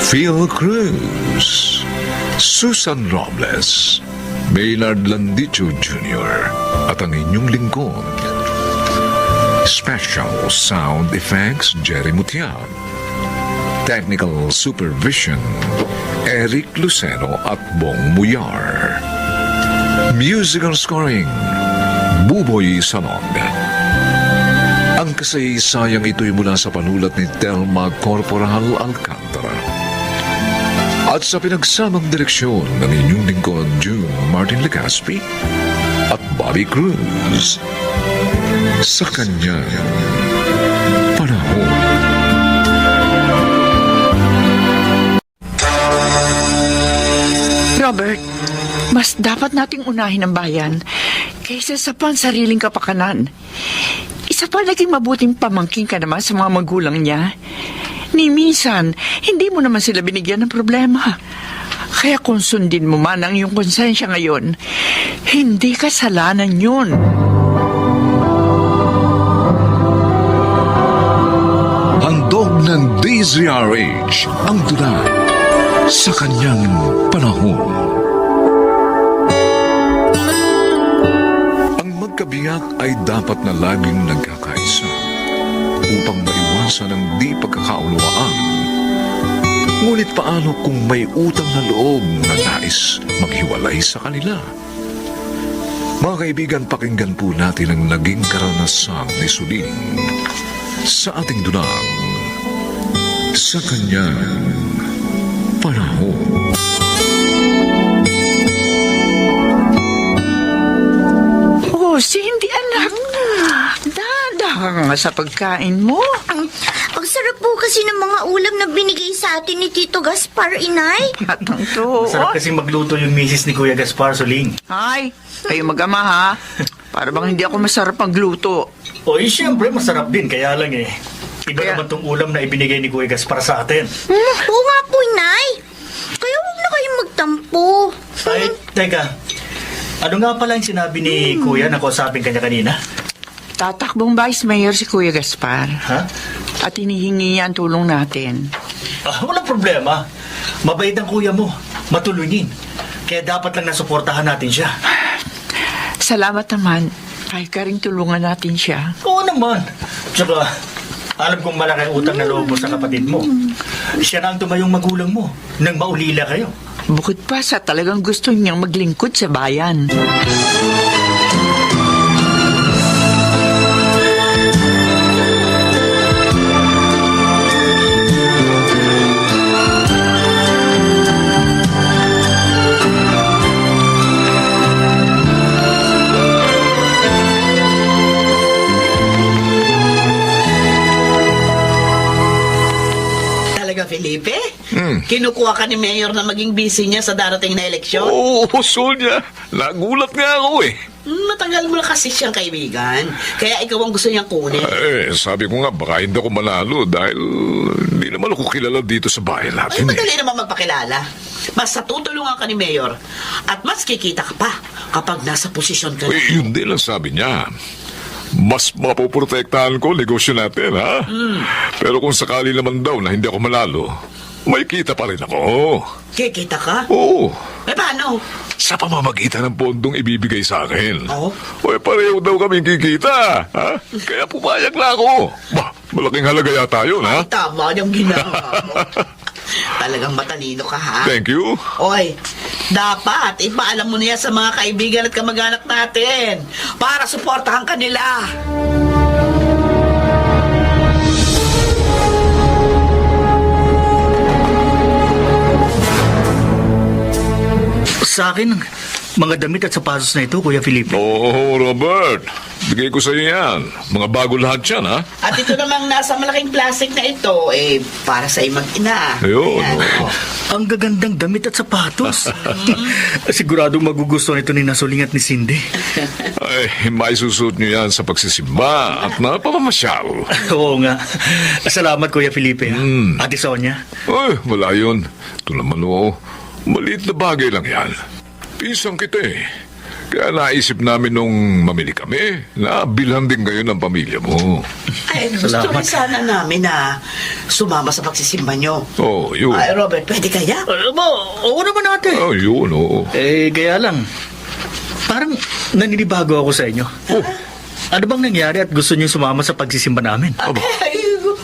Phil Cruz, Susan Robles, Maynard Landicho Jr. at ang inyong lingkod. Special Sound Effects, Jerry Mutian. Technical Supervision, Eric Lucero at Bong Muyar. Musical Scoring, Buboy Salong. Ang kasaysayang ito'y mula sa panulat ni Telma Corporal Alcantara. At sa pinagsamang direksyon ng inyong lingkod, June Martin Legaspi at Bobby Cruz. Sa kanyang panahon. Robert, mas dapat nating unahin ang bayan kaysa sa pansariling kapakanan. Isa pa naging mabuting pamangkin ka naman sa mga magulang niya. Ni minsan, hindi mo naman sila binigyan ng problema. Kaya kung sundin mo man ang iyong konsensya ngayon, hindi kasalanan yun. Handog ng DZRH ang tula sa kanyang panahon. Ang magkabiyak ay dapat na laging nagkakaisa upang maiwasan ang di pagkakaunawaan. Ngunit paano kung may utang na loob na nais maghiwalay sa kanila? Mga kaibigan, pakinggan po natin ang naging karanasan ni Suling sa ating dunang sa kanyang panahon. Oh, Cindy, anak. Dahan ka nga sa pagkain mo. Ang sarap po kasi ng mga ulam na binigay sa atin ni Tito Gaspar, Inay. Batang to. Masarap kasi magluto yung misis ni Kuya Gaspar, Suling. Ay, kayo mag-ama ha. Para bang hindi ako masarap magluto. O, siyempre, masarap din. Kaya lang iba Kaya- naman tong ulam na ibinigay ni Kuya Gaspar sa atin. Oo nga po, Inay. Kaya huwag na kayong magtampo. Ay, teka. Ano nga pala yung sinabi ni Kuya na kausapin kanya kanina? Tatakbong Vice Mayor si Kuya Gaspar. Ha? At hinihingi niya ang tulong natin. Walang problema. Mabait ang kuya mo. Matulungin. Kaya dapat lang nasuportahan natin siya. Salamat naman. Kahit ka rin tulungan natin siya. Oo naman. Tsaka, alam kong malaki ang utang na loob mo sa kapatid mo. Siya na ang tumayong magulang mo nang maulila kayo. Bukod pa sa talagang gusto niyang maglingkod sa bayan. Talaga, Felipe? Kinukuha ka ni Mayor na maging busy niya sa darating na eleksyon? Oo, Sonia. Nagulat nga ako eh. Matagal mo na kasi siyang kaibigan. Kaya ikaw ang gusto niyang kunin. Sabi ko nga, baka hindi ako manalo dahil hindi naman ako kilala dito sa bayan Ay, natin eh. madali naman magpakilala. Mas natutulungan ka ni Mayor at mas kikita ka pa kapag nasa posisyon ka na. Yun din ang sabi niya. Mas mapoprotektahan ko negosyo natin, ha? Pero kung sakali naman daw na hindi ako manalo, may kita pa rin ako. Kikita ka? Oo. Eh, paano? Sa pamamagitan ng pondong ibibigay sa akin. Oo. Pareho daw kaming kikita, ha? Kaya pumayag na ako. Bah, malaking halaga yata yun, ha? Tama yung ginagawa mo. Talagang matalino ka, ha? Thank you. Oy, dapat ipaalam mo niya sa mga kaibigan at kamag-anak natin para suportahan ka nila. Sa akin, mga damit at sapatos na ito, Kuya Felipe. Oo, Robert. Bigay ko sa iyo yan. Mga bago lahat yan, ha? At ito namang nasa malaking plastic na ito, para sa mag-ina. Ayun, Ayan. oo. Ang gagandang damit at sapatos. Siguradong magugustuhan ito ni Nasuling at ni Cindy. Ay, maisusuot niyo yan sa pagsisimba at napamamasyal. Oo nga. Salamat, Kuya Felipe. Ate Sonia. Ay, wala yun. Ito naman, oo. Maliit na bagay lang yan. Pisang kita eh. Kaya naisip namin nung mamili kami na bilhan din kayo ng pamilya mo. Ay, gusto Salamat. rin sana namin na sumama sa pagsisimba nyo. Oh, yun. Ay, Robert, pwede kaya? Oo naman ate. Oh, yun, oo. Kaya lang, parang naninibago ako sa inyo. Oh, Ano bang nangyari at gusto niyo sumama sa pagsisimba namin? Ay,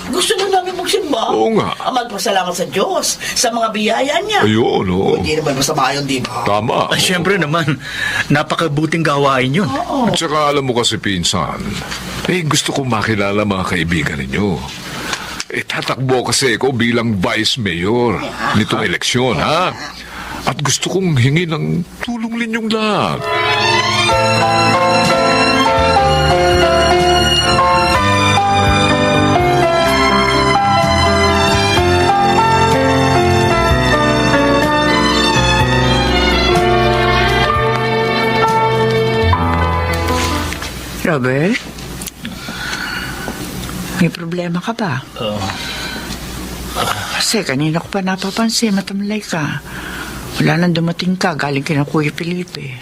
gusto na namin magsimba. Oo nga. Magpasalamat sa Diyos sa mga biyaya niya. ayun, oo. Hindi naman masama yun, di ba? Tama. Ay, syempre naman, napakabuting gawain yun. At saka alam mo kasi, pinsan, gusto kong makilala mga kaibigan ninyo. Tatakbo kasi ako bilang vice mayor nitong eleksyon, ha? At gusto kong hingi ng tulong ninyong lahat. Robert? May problema ka ba? Kasi kanina ko pa napapansin, matamlay ka. Wala nang dumating ka, galing kina Kuya Felipe.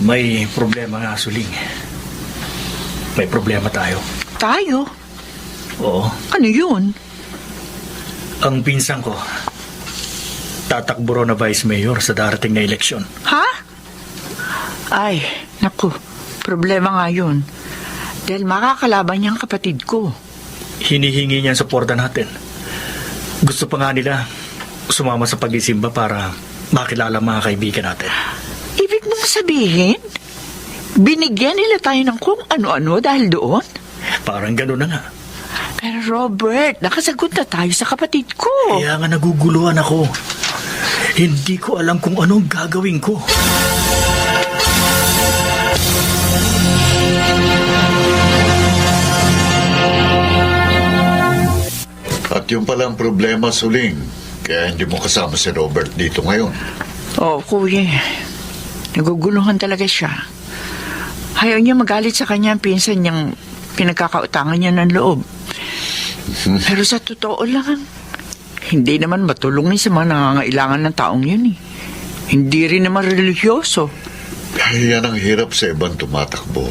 May problema nga, Suling. May problema tayo. Tayo? Oo. Ano yun? Ang pinsan ko, tatakbo raw na vice mayor sa darating na eleksyon. Ha? Ay, naku, problema nga yun. Dahil makakalaban niya ang kapatid ko. Hinihingi niya ang suporta natin. Gusto pa nga nila sumama sa pag-isimba para makilala ang mga kaibigan natin. Ibig mong sabihin, binigyan nila tayo ng kung ano-ano dahil doon? Parang gano'n na nga. Pero Robert, nakasagot na tayo sa kapatid ko. Kaya nga naguguluhan ako. Hindi ko alam kung anong gagawin ko. At yung palang problema, Suling, kaya hindi mo kasama si Robert dito ngayon. Oo, kuya. Naguguluhan talaga siya. Ayaw niya magalit sa kanya ang pinsan niyang pinagkakautangan niya ng loob. Pero sa totoo lang, hindi naman matulungin sa mga nangangailangan ng taong yun eh. Hindi rin naman religyoso. Yan ang hirap sa ibang tumatakbo.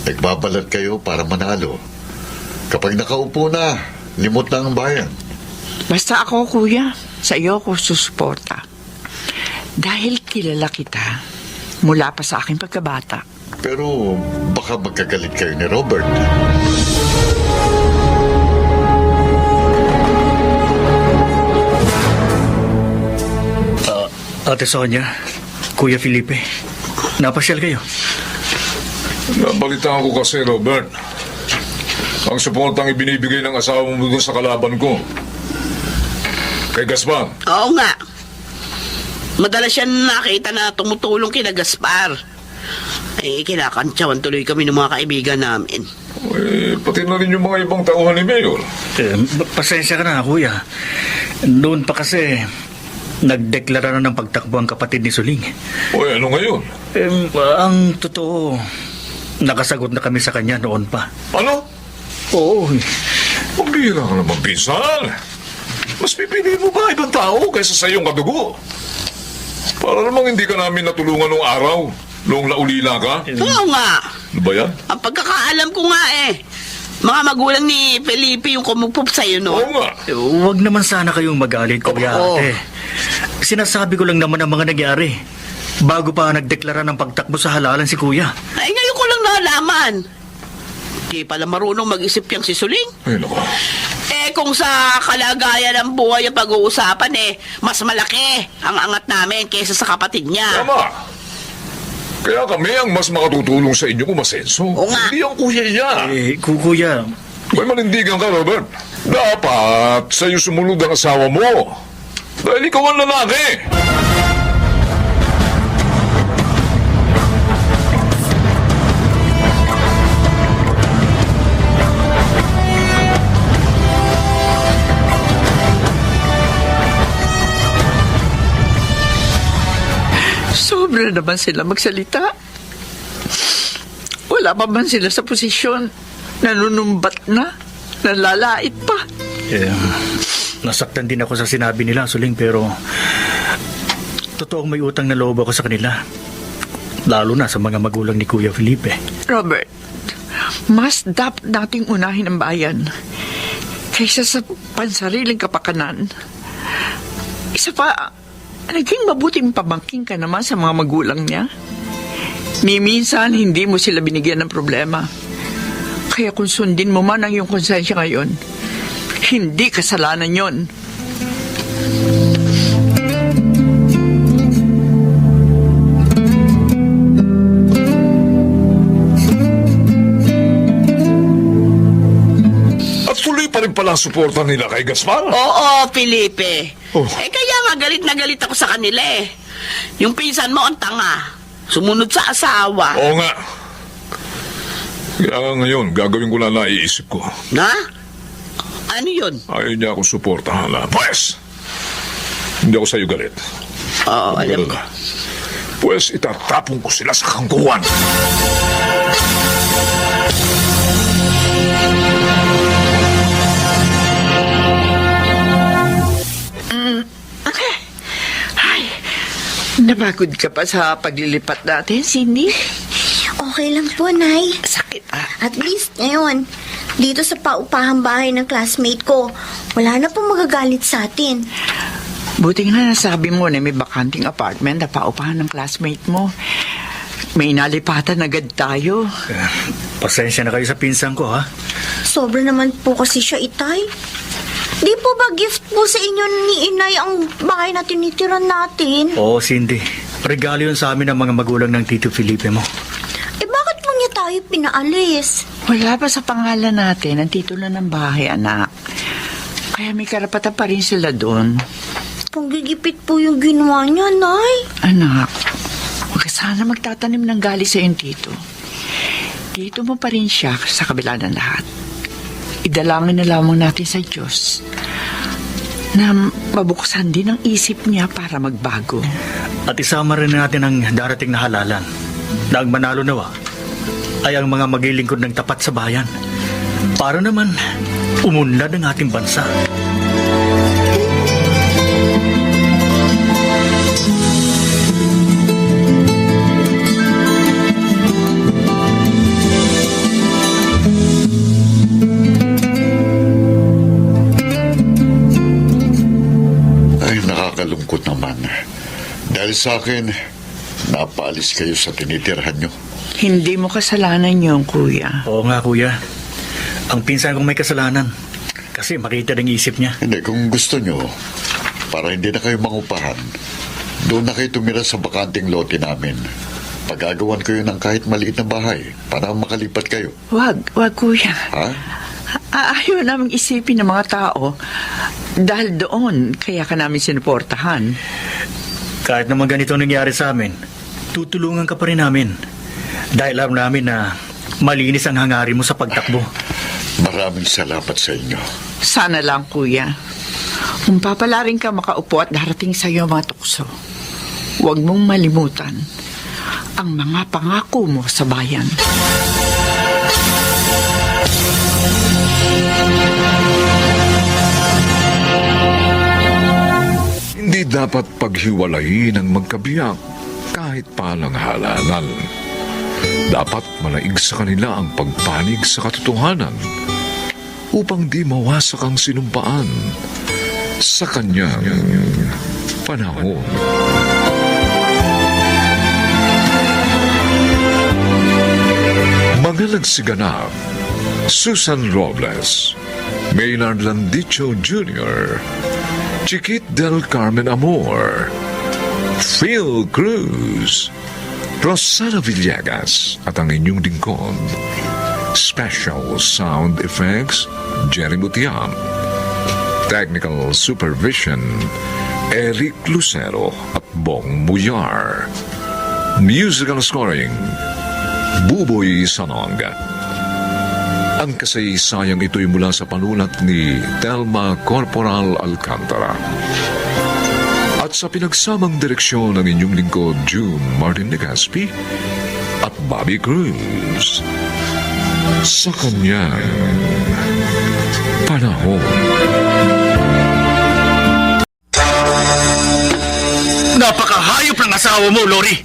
Nagbabalat kayo para manalo. Kapag nakaupo na, limot na ang bayan. Basta ako, kuya, sa iyo ako susuporta. Dahil kilala kita mula pa sa aking pagkabata. Pero baka magkagalit kayo ni Robert. Ate Sonia, Kuya Felipe, napasyal kayo. Nabalitaan ko kasi, Robert. Ang suportang ibinibigay ng asawa mo doon sa kalaban ko. Kay Gaspar. Oo nga. Madalas siya nakita na tumutulong kina Gaspar. Kinakantsawan tuloy kami ng mga kaibigan namin. Pati na rin yung mga ibang tauhan ni Mayor. Pasensya ka na, Kuya. Noon pa kasi, nagdeklara na ng pagtakbo ang kapatid ni Suling. Ano ngayon? Ang totoo, nakasagot na kami sa kanya noon pa. Ano? Oo. Pambira ka naman, pinsan. Mas pipiliin mo ba ibang tao kaysa sa iyong kadugo? Para namang hindi ka namin natulungan nung araw, noong naulila ka. Oo nga. Ano ba yan? Ang pagkakaalam ko nga mga magulang ni Felipe yung kumupop sa'yo, no? Oo nga. Huwag naman sana kayong magalit, Kuya Oo. Ate. Sinasabi ko lang naman ang mga nangyari. Bago pa nagdeklara ng pagtakbo sa halalan si Kuya. Ay, ngayon ko lang nalaman. Di pala marunong mag-isip yang si Suling. Ay, naku. Kung sa kalagayan ng buhay ang pag-uusapan, mas malaki ang angat namin kaysa sa kapatid niya. Tama. Kaya kami ang mas makatutulong sa inyo kung masenso. Oo nga. Hindi ang kuya niya. Kuya, May manindigan ka, Robert. Dapat sa'yo sumunod ang asawa mo. Dahil ikaw ang lalaki. Sobra naman sila magsalita. Wala pa man sila sa posisyon. Nanunumbat na. Nalalait pa. nasaktan din ako sa sinabi nila, Suling, pero totoong may utang na loob ako sa kanila. Lalo na sa mga magulang ni Kuya Felipe. Robert, mas dapat nating unahin ang bayan kaysa sa pansariling kapakanan. Isa pa, naging mabuting pamangking ka naman sa mga magulang niya. Ni minsan, hindi mo sila binigyan ng problema. Kaya kung sundin mo man ang iyong konsensya ngayon, hindi kasalanan yon. At tuloy pa rin pala ang suporta nila kay Gaspar. Oo, Felipe. Oh. Kaya nga galit na galit ako sa kanila Yung pinsan mo ang tanga. Sumunod sa asawa. Oo nga. Kaya nga ngayon, gagawin ko na naiisip ko. Na? Ano yun? Ayaw niya akong suportahan na. Pues, hindi ako sa'yo galit. Oo, alam ko. Pues, itatapon ko sila sa kangkuhan. Ay, napagod ka pa sa paglilipat natin, Cindy? Okay lang po, Nay. Sakit At least ngayon, dito sa paupahang bahay ng classmate ko, wala na pong magagalit sa atin. Buti nga nasabi mo na may bakanting apartment na paupahan ng classmate mo. May inalipatan agad tayo. Pasensya na kayo sa pinsan ko, ha? Sobra naman po kasi siya, Itay. Di po ba gift po sa inyo ni Inay ang bahay na tinitiran natin? Oo, Cindy. Regalo yun sa amin ng mga magulang ng Tito Felipe mo. Bakit mo niya tayo pinaalis? Wala pa sa pangalan natin ang titulo ng bahay, anak. Kaya may karapatan pa rin sila doon. Panggigipit po yung ginawa niya, Nay. Anak, huwag ka sana magtatanim ng gali sa iyong tito. Dito mo pa rin siya sa kabila ng lahat. Idalangin na lamang natin sa Diyos na mabuksan din ang isip niya para magbago. At isama rin natin ang darating na halalan na ang manalo nawa ay ang mga maglilingkod ng tapat sa bayan para naman umunlad ang ating bansa. Ay, nakakalungkot naman. Dahil sa akin, napaalis kayo sa tinitirhan nyo. Hindi mo kasalanan yun, kuya. Oo nga, kuya. Ang pinsan kong may kasalanan. Kasi makita ng isip niya. Hindi, kung gusto nyo, para hindi na kayo mangupahan, doon na kayo tumira sa bakanting lote namin. Pagagawan kayo ng kahit maliit na bahay para makalipat kayo. Wag, kuya. Ha? Ayaw namin isipin ng mga tao dahil doon kaya ka namin sinuportahan. Kahit naman ganito nangyari sa amin, tutulungan ka pa rin namin. Dahil alam namin na malinis ang hangarin mo sa pagtakbo. Maraming salamat sa inyo. Sana lang, kuya. Kung papalarin ka makaupo at darating sa iyo mga tukso, huwag mong malimutan ang mga pangako mo sa bayan. Hindi dapat paghiwalayin ang magkabiyak kahit palang halalan. Dapat manaig sa kanila ang pagpanig sa katotohanan upang di mawasak ang sinumpaan sa kanyang panahon. Mga nagsiganap: Susan Robles, Maynard Landicho Jr., Chiquit del Carmen Amor, Phil Cruz, Rosana Villegas at ang inyong lingkod. Special Sound Effects, Jerry Mutiam. Technical Supervision, Eric Lucero at Bong Muyar. Musical Scoring, Buboy Sanonga. Ang kasaysayang ito'y mula sa panulat ni Telma Corporal Alcantara. At sa pinagsamang direksyon ng inyong lingkod, June Martin Legaspi at Bobby Cruz. Sa kanyang panahon. Napakahayop ng asawa mo, Lori.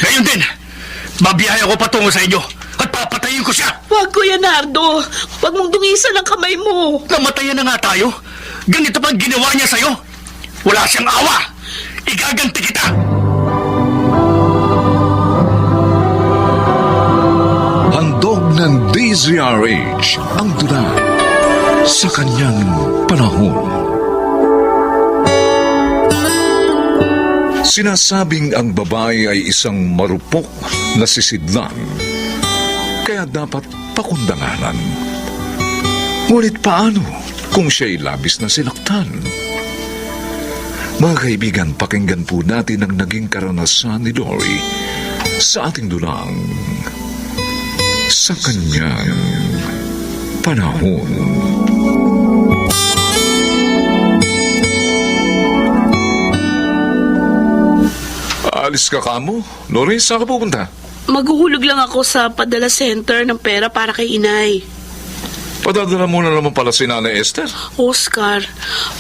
Ngayon din, babiyahe ako patungo sa inyo at papatayin ko siya. Wag, Kuya Nardo. Wag mong dungisan ang kamay mo. Namatayan na nga tayo. Ganito pa ang ginawa niya sa'yo. Wala siyang awa. Igaganti kita. Handog ng DZRH ang tula sa kanyang panahon. Sinasabing ang babae ay isang marupok na sisidlan, kaya dapat pakundanganan. Ngunit paano kung siya'y labis na sinaktan? Mga kaibigan, pakinggan po natin ang naging karanasan ni Lori sa ating dulang sa kanyang panahon. Alis ka kamo? Lori, saan ka pupunta? Maghuhulog lang ako sa padala center ng pera para kay inay. Padadala mo na naman pala si Nanay Esther. Oscar,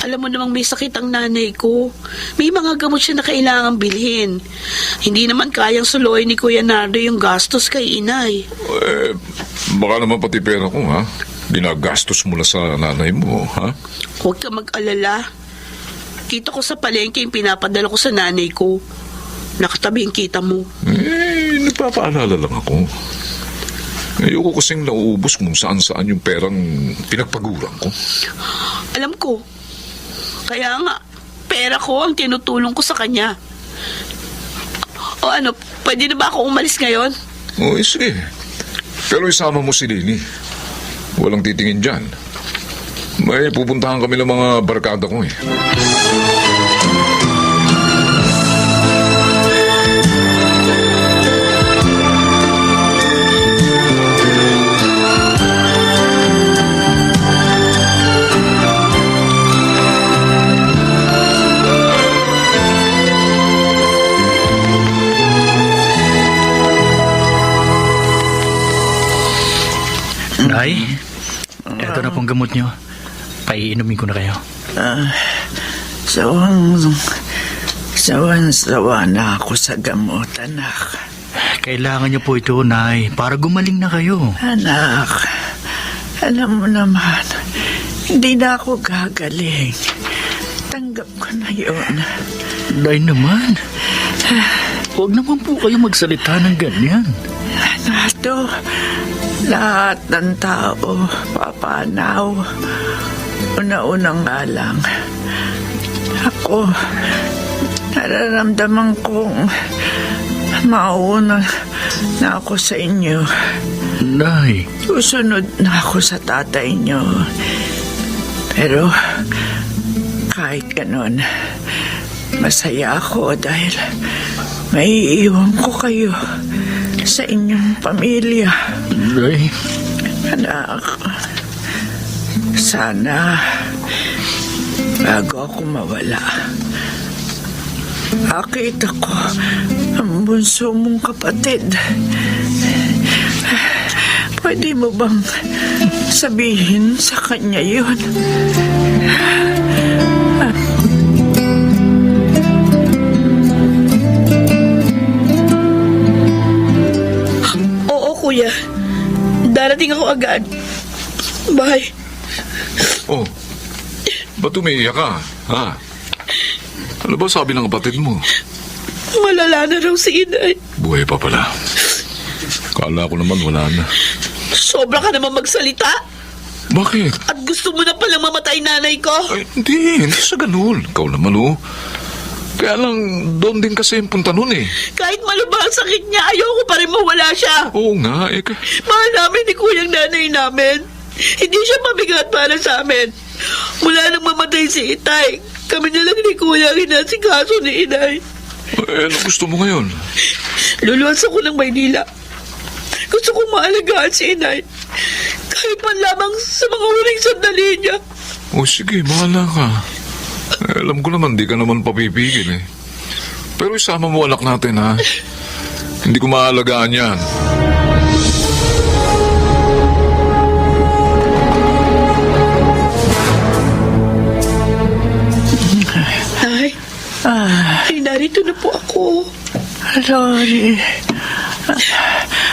alam mo namang may sakit ang nanay ko. May mga gamot siya na kailangang bilhin. Hindi naman kayang suloy ni Kuya Nardo yung gastos kay inay. Baka naman pati pera ko, ha? Ginagastos mo na sa nanay mo, ha? Huwag ka mag-alala. Kita ko sa palengke yung pinapadala ko sa nanay ko. Nakatabi yung kita mo. Nagpapaalala lang ako. Ayoko kasing nauubos kung saan-saan yung perang pinagpaguran ko. Alam ko. Kaya nga, pera ko ang tinutulong ko sa kanya. O ano, pwede na ba ako umalis ngayon? Sige. Pero isama mo si Lily. Walang titingin dyan. May pupuntahan kami ng mga barkada ko eh. ang gamot nyo. Paiinumin ko na kayo. Sawan-sawa na ako sa gamot, anak. Kailangan nyo po ito, Nay, para gumaling na kayo. Anak, alam mo naman, hindi na ako gagaling. Tanggap ko na yun. Nay naman, huwag naman po kayo magsalita ng ganyan. Nato, lahat ng tao, papanaw. Una-unang nga lang, ako, nararamdaman kong mauna na ako sa inyo. Nay, Susunod na ako sa tatay niyo. Pero kahit ganon, masaya ako dahil may iwan ko kayo sa inyong pamilya. Nay, Anak, sana bago ako mawala, akita ko ang bunso mong kapatid. Pwede mo bang sabihin sa kanya yun? Oo, kuya. Darating ako agad. Bye. Oh, ba't umiiyak ka? Ha? Ano ba sabi ng kapatid mo? Malala na raw si Inay. Buhay pa pala. Kala ko naman wala na. Sobra ka naman magsalita. Bakit? At gusto mo na palang mamatay nanay ko. Ay, hindi sa ganun. Ikaw naman, oh. Kaya lang, doon din kasi yung punta nun, eh. Kahit malubha ang sakit niya, ayoko pa rin mawala siya. Oo nga, eh. Mahal namin ni kuyang nanay namin. Hindi siya mabigat para sa amin. Mula nang mamatay si Itay, kami na lang ni kuya ang inasikaso ni Inay. Ano gusto mo ngayon? Luluwas ako ng Maynila. Gusto kong maalagaan si Inay. Kahit man lamang sa mga huling sandali niya. O sige, bahala ka. Alam ko naman, di ka naman papipigil, eh. Pero isama mo anak natin, ha? Hindi ko maalagaan yan. Ay, ay, narito na po ako. Lori,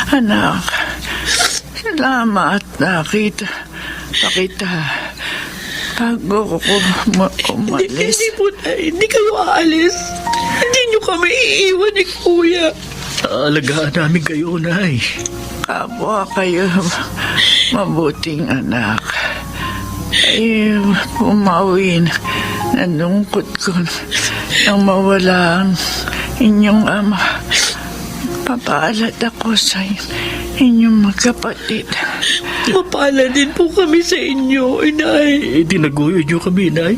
anak, salamat nakita kita bago ko umalis. Hindi po, hindi kayo aalis. Hindi niyo kami iiwan ni kuya. alagaan namin kayo, Nay. Kapwa kayo mabuting anak. Ay, pumawin. Nalungkot ko nang mawala ang inyong ama. Papaalat ako sa inyong magkapatid. Mapala din po kami sa inyo, Inay. Tinaguyod niyo kami, Nay.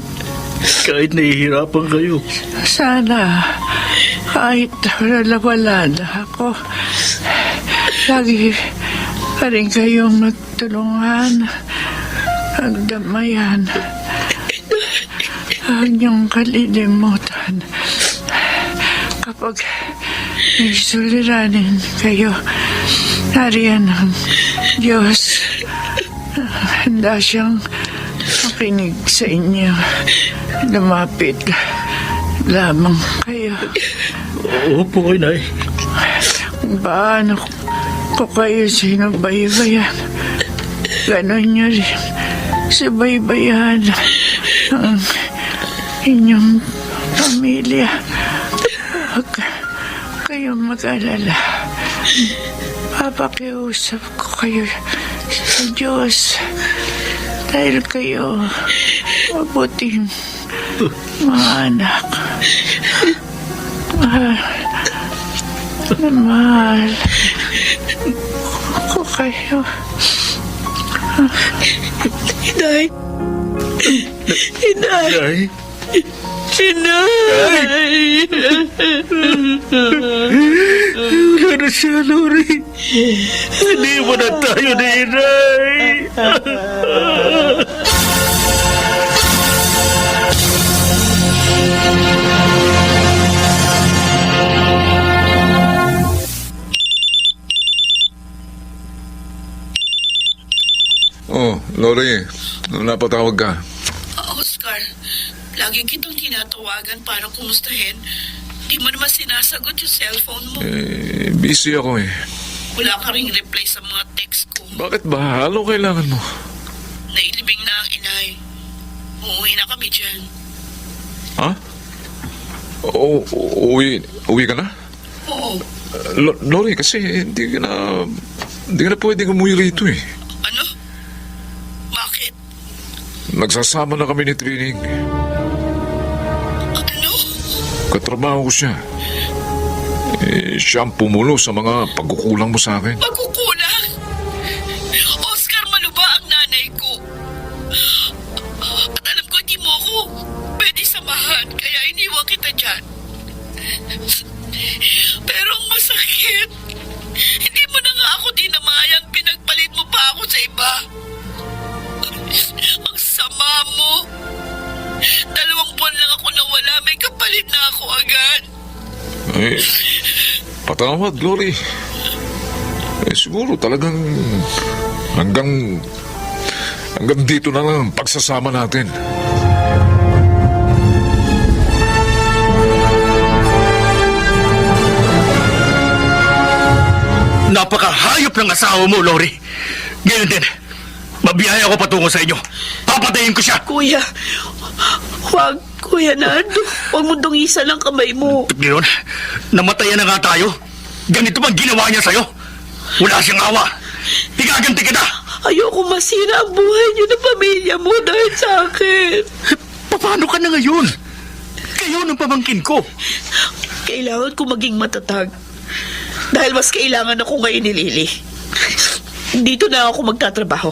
Kahit nahihirapan kayo. Sana kahit wala na ako, lagi pa rin kayong magtulungan, magdamayan. Huwag niyong kalilimutan. Kapag may suliranin kayo, nariyan ang Diyos. Handa siyang makinig sa inyo. Lumapit lamang kayo. Opo, Nay. Kung paano ko kayo sinubaybayan, ganon niyo rin subaybayan ang inyong pamilya. Huwag kayong mag-alala. Papakiusap ko kayo sa Diyos dahil kayo mabuting mga anak. Mahal ko kayo. Inay. Inay. Nay. Inay. Wala na siya, Lori. Hindi mo na tayo ni Inay. Oh, Lori, Napatawag ka. Oscar, lagi kitang tinatawagan para kumustahin. Di mo naman sinasagot yung cellphone mo. Busy ako eh. Wala ka ring reply sa mga text ko. Bakit ba? Ano kailangan mo? Nailibing na ang inay. Uuwi na kami dyan. Ha? Uwi ka na? Oo. Lori, kasi hindi ka na pwedeng umuwi rito eh. Ano? Bakit? Nagsasama na kami ni Trining. Ano? Katrabaho ko siya. Siya ang pumulo sa mga pagkukulang mo sa akin. Magkukulang? Oscar, maluba ang nanay ko. At alam ko, hindi mo ako pwede samahan, kaya iniwan kita dyan. Pero ang masakit, hindi mo na nga ako dinamayang, pinagpalit mo pa ako sa iba. Ang sama mo. 2 buwan lang ako nawala, may kapalit na ako agad. Patawad, Glory. Siguro talagang hanggang dito na lang ang pagsasama natin. Napakahayop ng asawa mo, Lori. Ganyan din. Mabiyaya ako patungo sa inyo. Papatayin ko siya. Kuya, wag, Kuya Nando. Huwag mo dungisan ang kamay mo. Ngayon, namatayan na nga tayo. Ganito bang ginawa niya sa'yo? Wala siyang awa. Igaganti kita. Ayoko masira ang buhay niyo ng pamilya mo dahil sa akin. Paano ka na ngayon? Kayo ng pamangkin ko. Kailangan ko maging matatag. Dahil mas kailangan ako ngayon ni Lily. Dito na ako magtatrabaho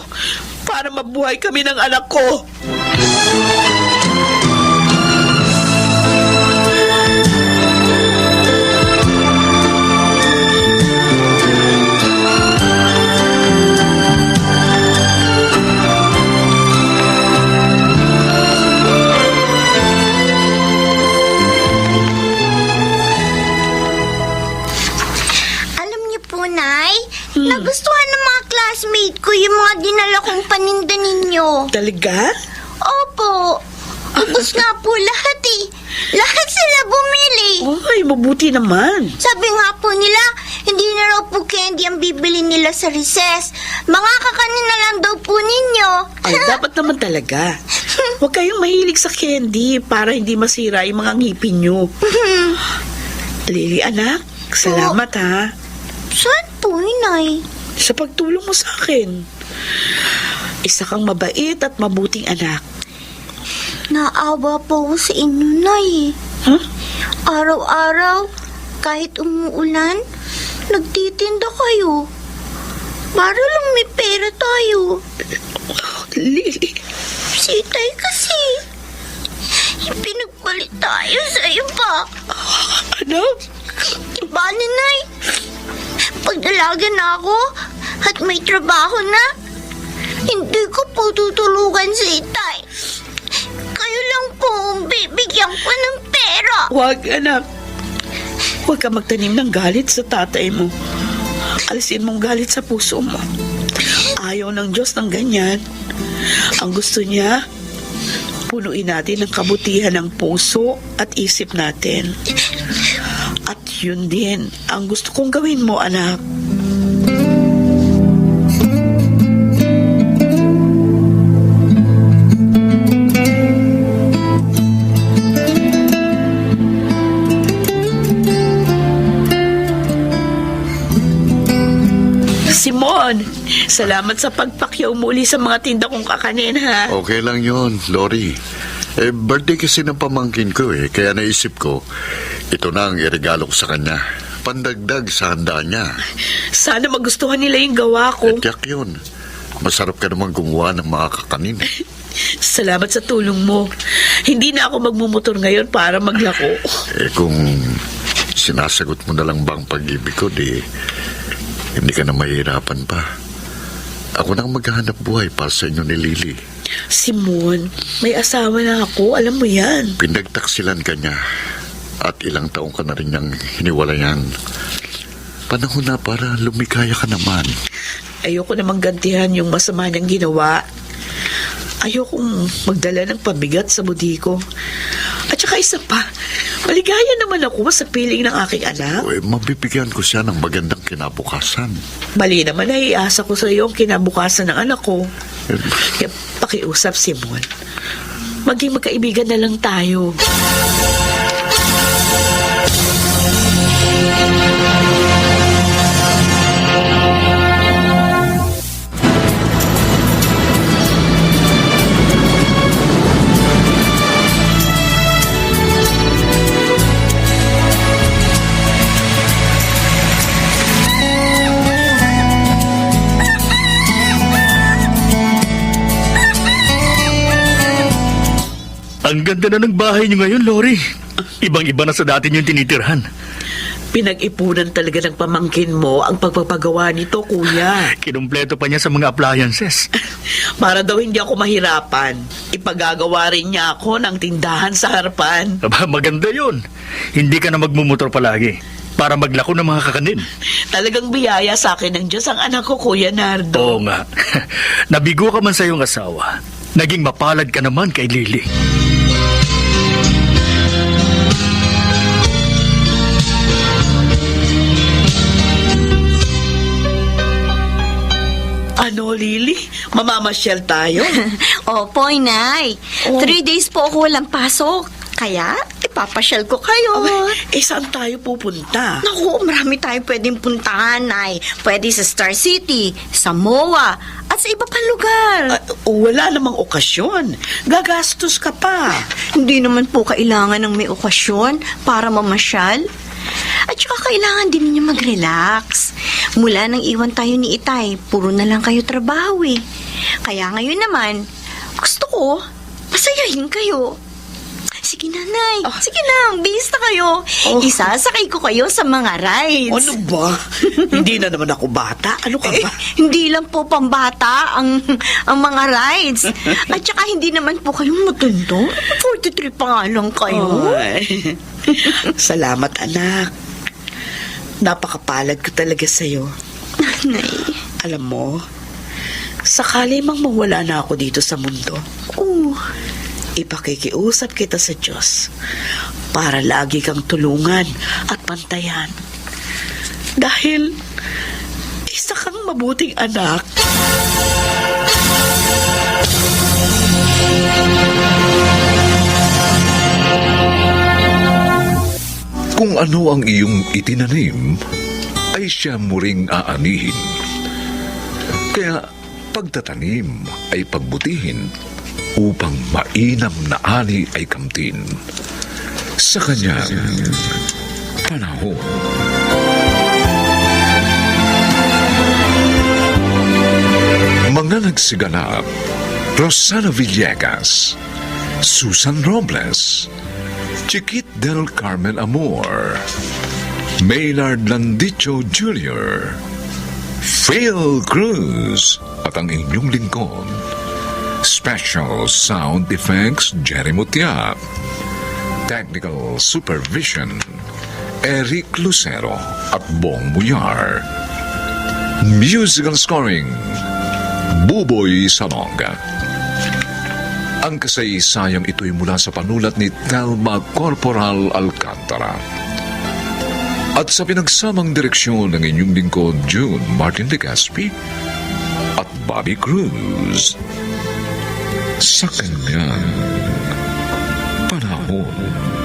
para mabuhay kami ng anak ko. Alam niyo po, Nay, nagustuhan ng mga classmate ko yung mga dinala kong paninda ninyo. Talaga? Opo. Ubus nga po lahat eh. Lahat sila bumili. Ay, mabuti naman. Sabi nga po nila, hindi na raw po candy ang bibili nila sa recess. Mga kakanin na lang daw po ninyo. Ay, dapat naman talaga. Huwag kayong mahilig sa candy para hindi masira yung mga ngipin nyo. Lily, anak, salamat ha. Saan po, Inay? Sa pagtulong mo sa akin. Isa kang mabait at mabuting anak. Naawa po ako sa inyo, Nay. Huh? Araw-araw, kahit umuulan, nagtitinda kayo. Para lang may pera tayo. Lily, Si Tay kasi, pinagpalit tayo sa iba. anak, Bali, Nay, pag dalaga na ako at may trabaho na, hindi ko po tutulugan si Tay. Kayo lang po ang bibigyan ko ng pera. huwag anak. Huwag ka magtanim ng galit sa tatay mo. Alisin mong galit sa puso mo. Ayaw ng Diyos ng ganyan. Ang gusto niya, punuin natin ng kabutihan ng puso at isip natin. At yun din ang gusto kong gawin mo, anak. Simon, salamat sa pagpakyaw muli sa mga tinda kong kakanin, ha? Okay lang yon, Lori. Birthday kasi ng pamangkin ko kaya naisip ko, ito na ang iregalo ko sa kanya. Pandagdag sa handa niya. Sana magustuhan nila yung gawa ko. Tiyak yun. Masarap ka naman gumawa ng mga kakanin. Salamat sa tulong mo. Hindi na ako magmumotor ngayon para maglako. Kung sinasagot mo na lang bang pag-ibig ko, hindi ka na mahirapan pa. Ako nang maghahanap buhay para sa inyo ni Lily. Simon, may asawa na ako. Alam mo yan. Pinagtaksilan ka niya at ilang taong ka na rin niyang hiniwalayan. Panahon na para lumikaya ka naman. Ayoko namang gantihan yung masama niyang ginawa. ayokong magdala ng pabigat sa budi ko. At saka isa pa, maligaya naman ako sa piling ng aking anak. Mabibigyan ko siya ng magandang kinabukasan. Mali naman na iasa ko sa iyo ang kinabukasan ng anak ko. Kaya pakiusap, Simon. Maging magkaibigan na lang tayo. Ang ganda na ng bahay niyo ngayon, Lori. Ibang-iba na sa dati niyong tinitirhan. Pinag-ipunan talaga ng pamangkin mo ang pagpapagawa nito, kuya. Kinumpleto pa niya sa mga appliances. Para daw hindi ako mahirapan, ipagagawa rin niya ako ng tindahan sa harapan. Aba, maganda yun. Hindi ka na magmumotor palagi para maglako ng mga kakanin. Talagang biyaya sa akin ng Diyos ang anak ko, Kuya Nardo. Oo nga. Nabigo ka man sa iyong asawa. Naging mapalad ka naman kay Lily. Ano, Lily? Mamamasyal tayo? Opo, Inay. 3 days po ako walang pasok. Kaya, ipapasyal ko kayo. Saan tayo pupunta? Naku, marami tayo pwedeng puntahan, Nay. Pwede sa Star City, sa MOA, at sa iba pang lugar. Wala namang okasyon. Gagastos ka pa. Hindi naman po kailangan ng may okasyon para mamasyal. At saka kailangan din ninyo mag-relax. Mula nang iwan tayo ni Itay, puro na lang kayo trabaho eh. Kaya ngayon naman, gusto ko, pasayahin kayo. Sige na, Nay. Sige na, bihis na kayo. Isasakay ko kayo sa mga rides. Ano ba? Hindi na naman ako bata. Ano ka ba? Hindi lang po pambata ang mga rides. At saka hindi naman po kayo matundo. 43 pa nga lang kayo. Ay. Salamat, anak. Napakapalad ko talaga sa'yo. Nay. Alam mo, sakali mang mawala na ako dito sa mundo, ipakikiusap kita sa Diyos para lagi kang tulungan at pantayan. Dahil isa kang mabuting anak. Kung ano ang iyong itinanim, ay siya mo ring aanihin. Kaya pagtatanim ay pagbutihin upang mainam na ani ay kamtin sa kanyang panahon. Mga nagsiganap: Rosana Villegas, Susan Robles, Chiquit del Carmen Amor, Maynard Landicho Jr., Phil Cruz, at ang inyong lingkod, Special Sound Effects Jerry Mutiap, Technical Supervision Eric Lucero at Bong Muyar, Musical Scoring Buboy Salonga. Ang kasaysayang ito'y mula sa panulat ni Telma Corporal Alcantara at sa pinagsamang direksyon ng inyong lingkod June Martin de Gaspi at Bobby Cruz. Sa kanyang panahon.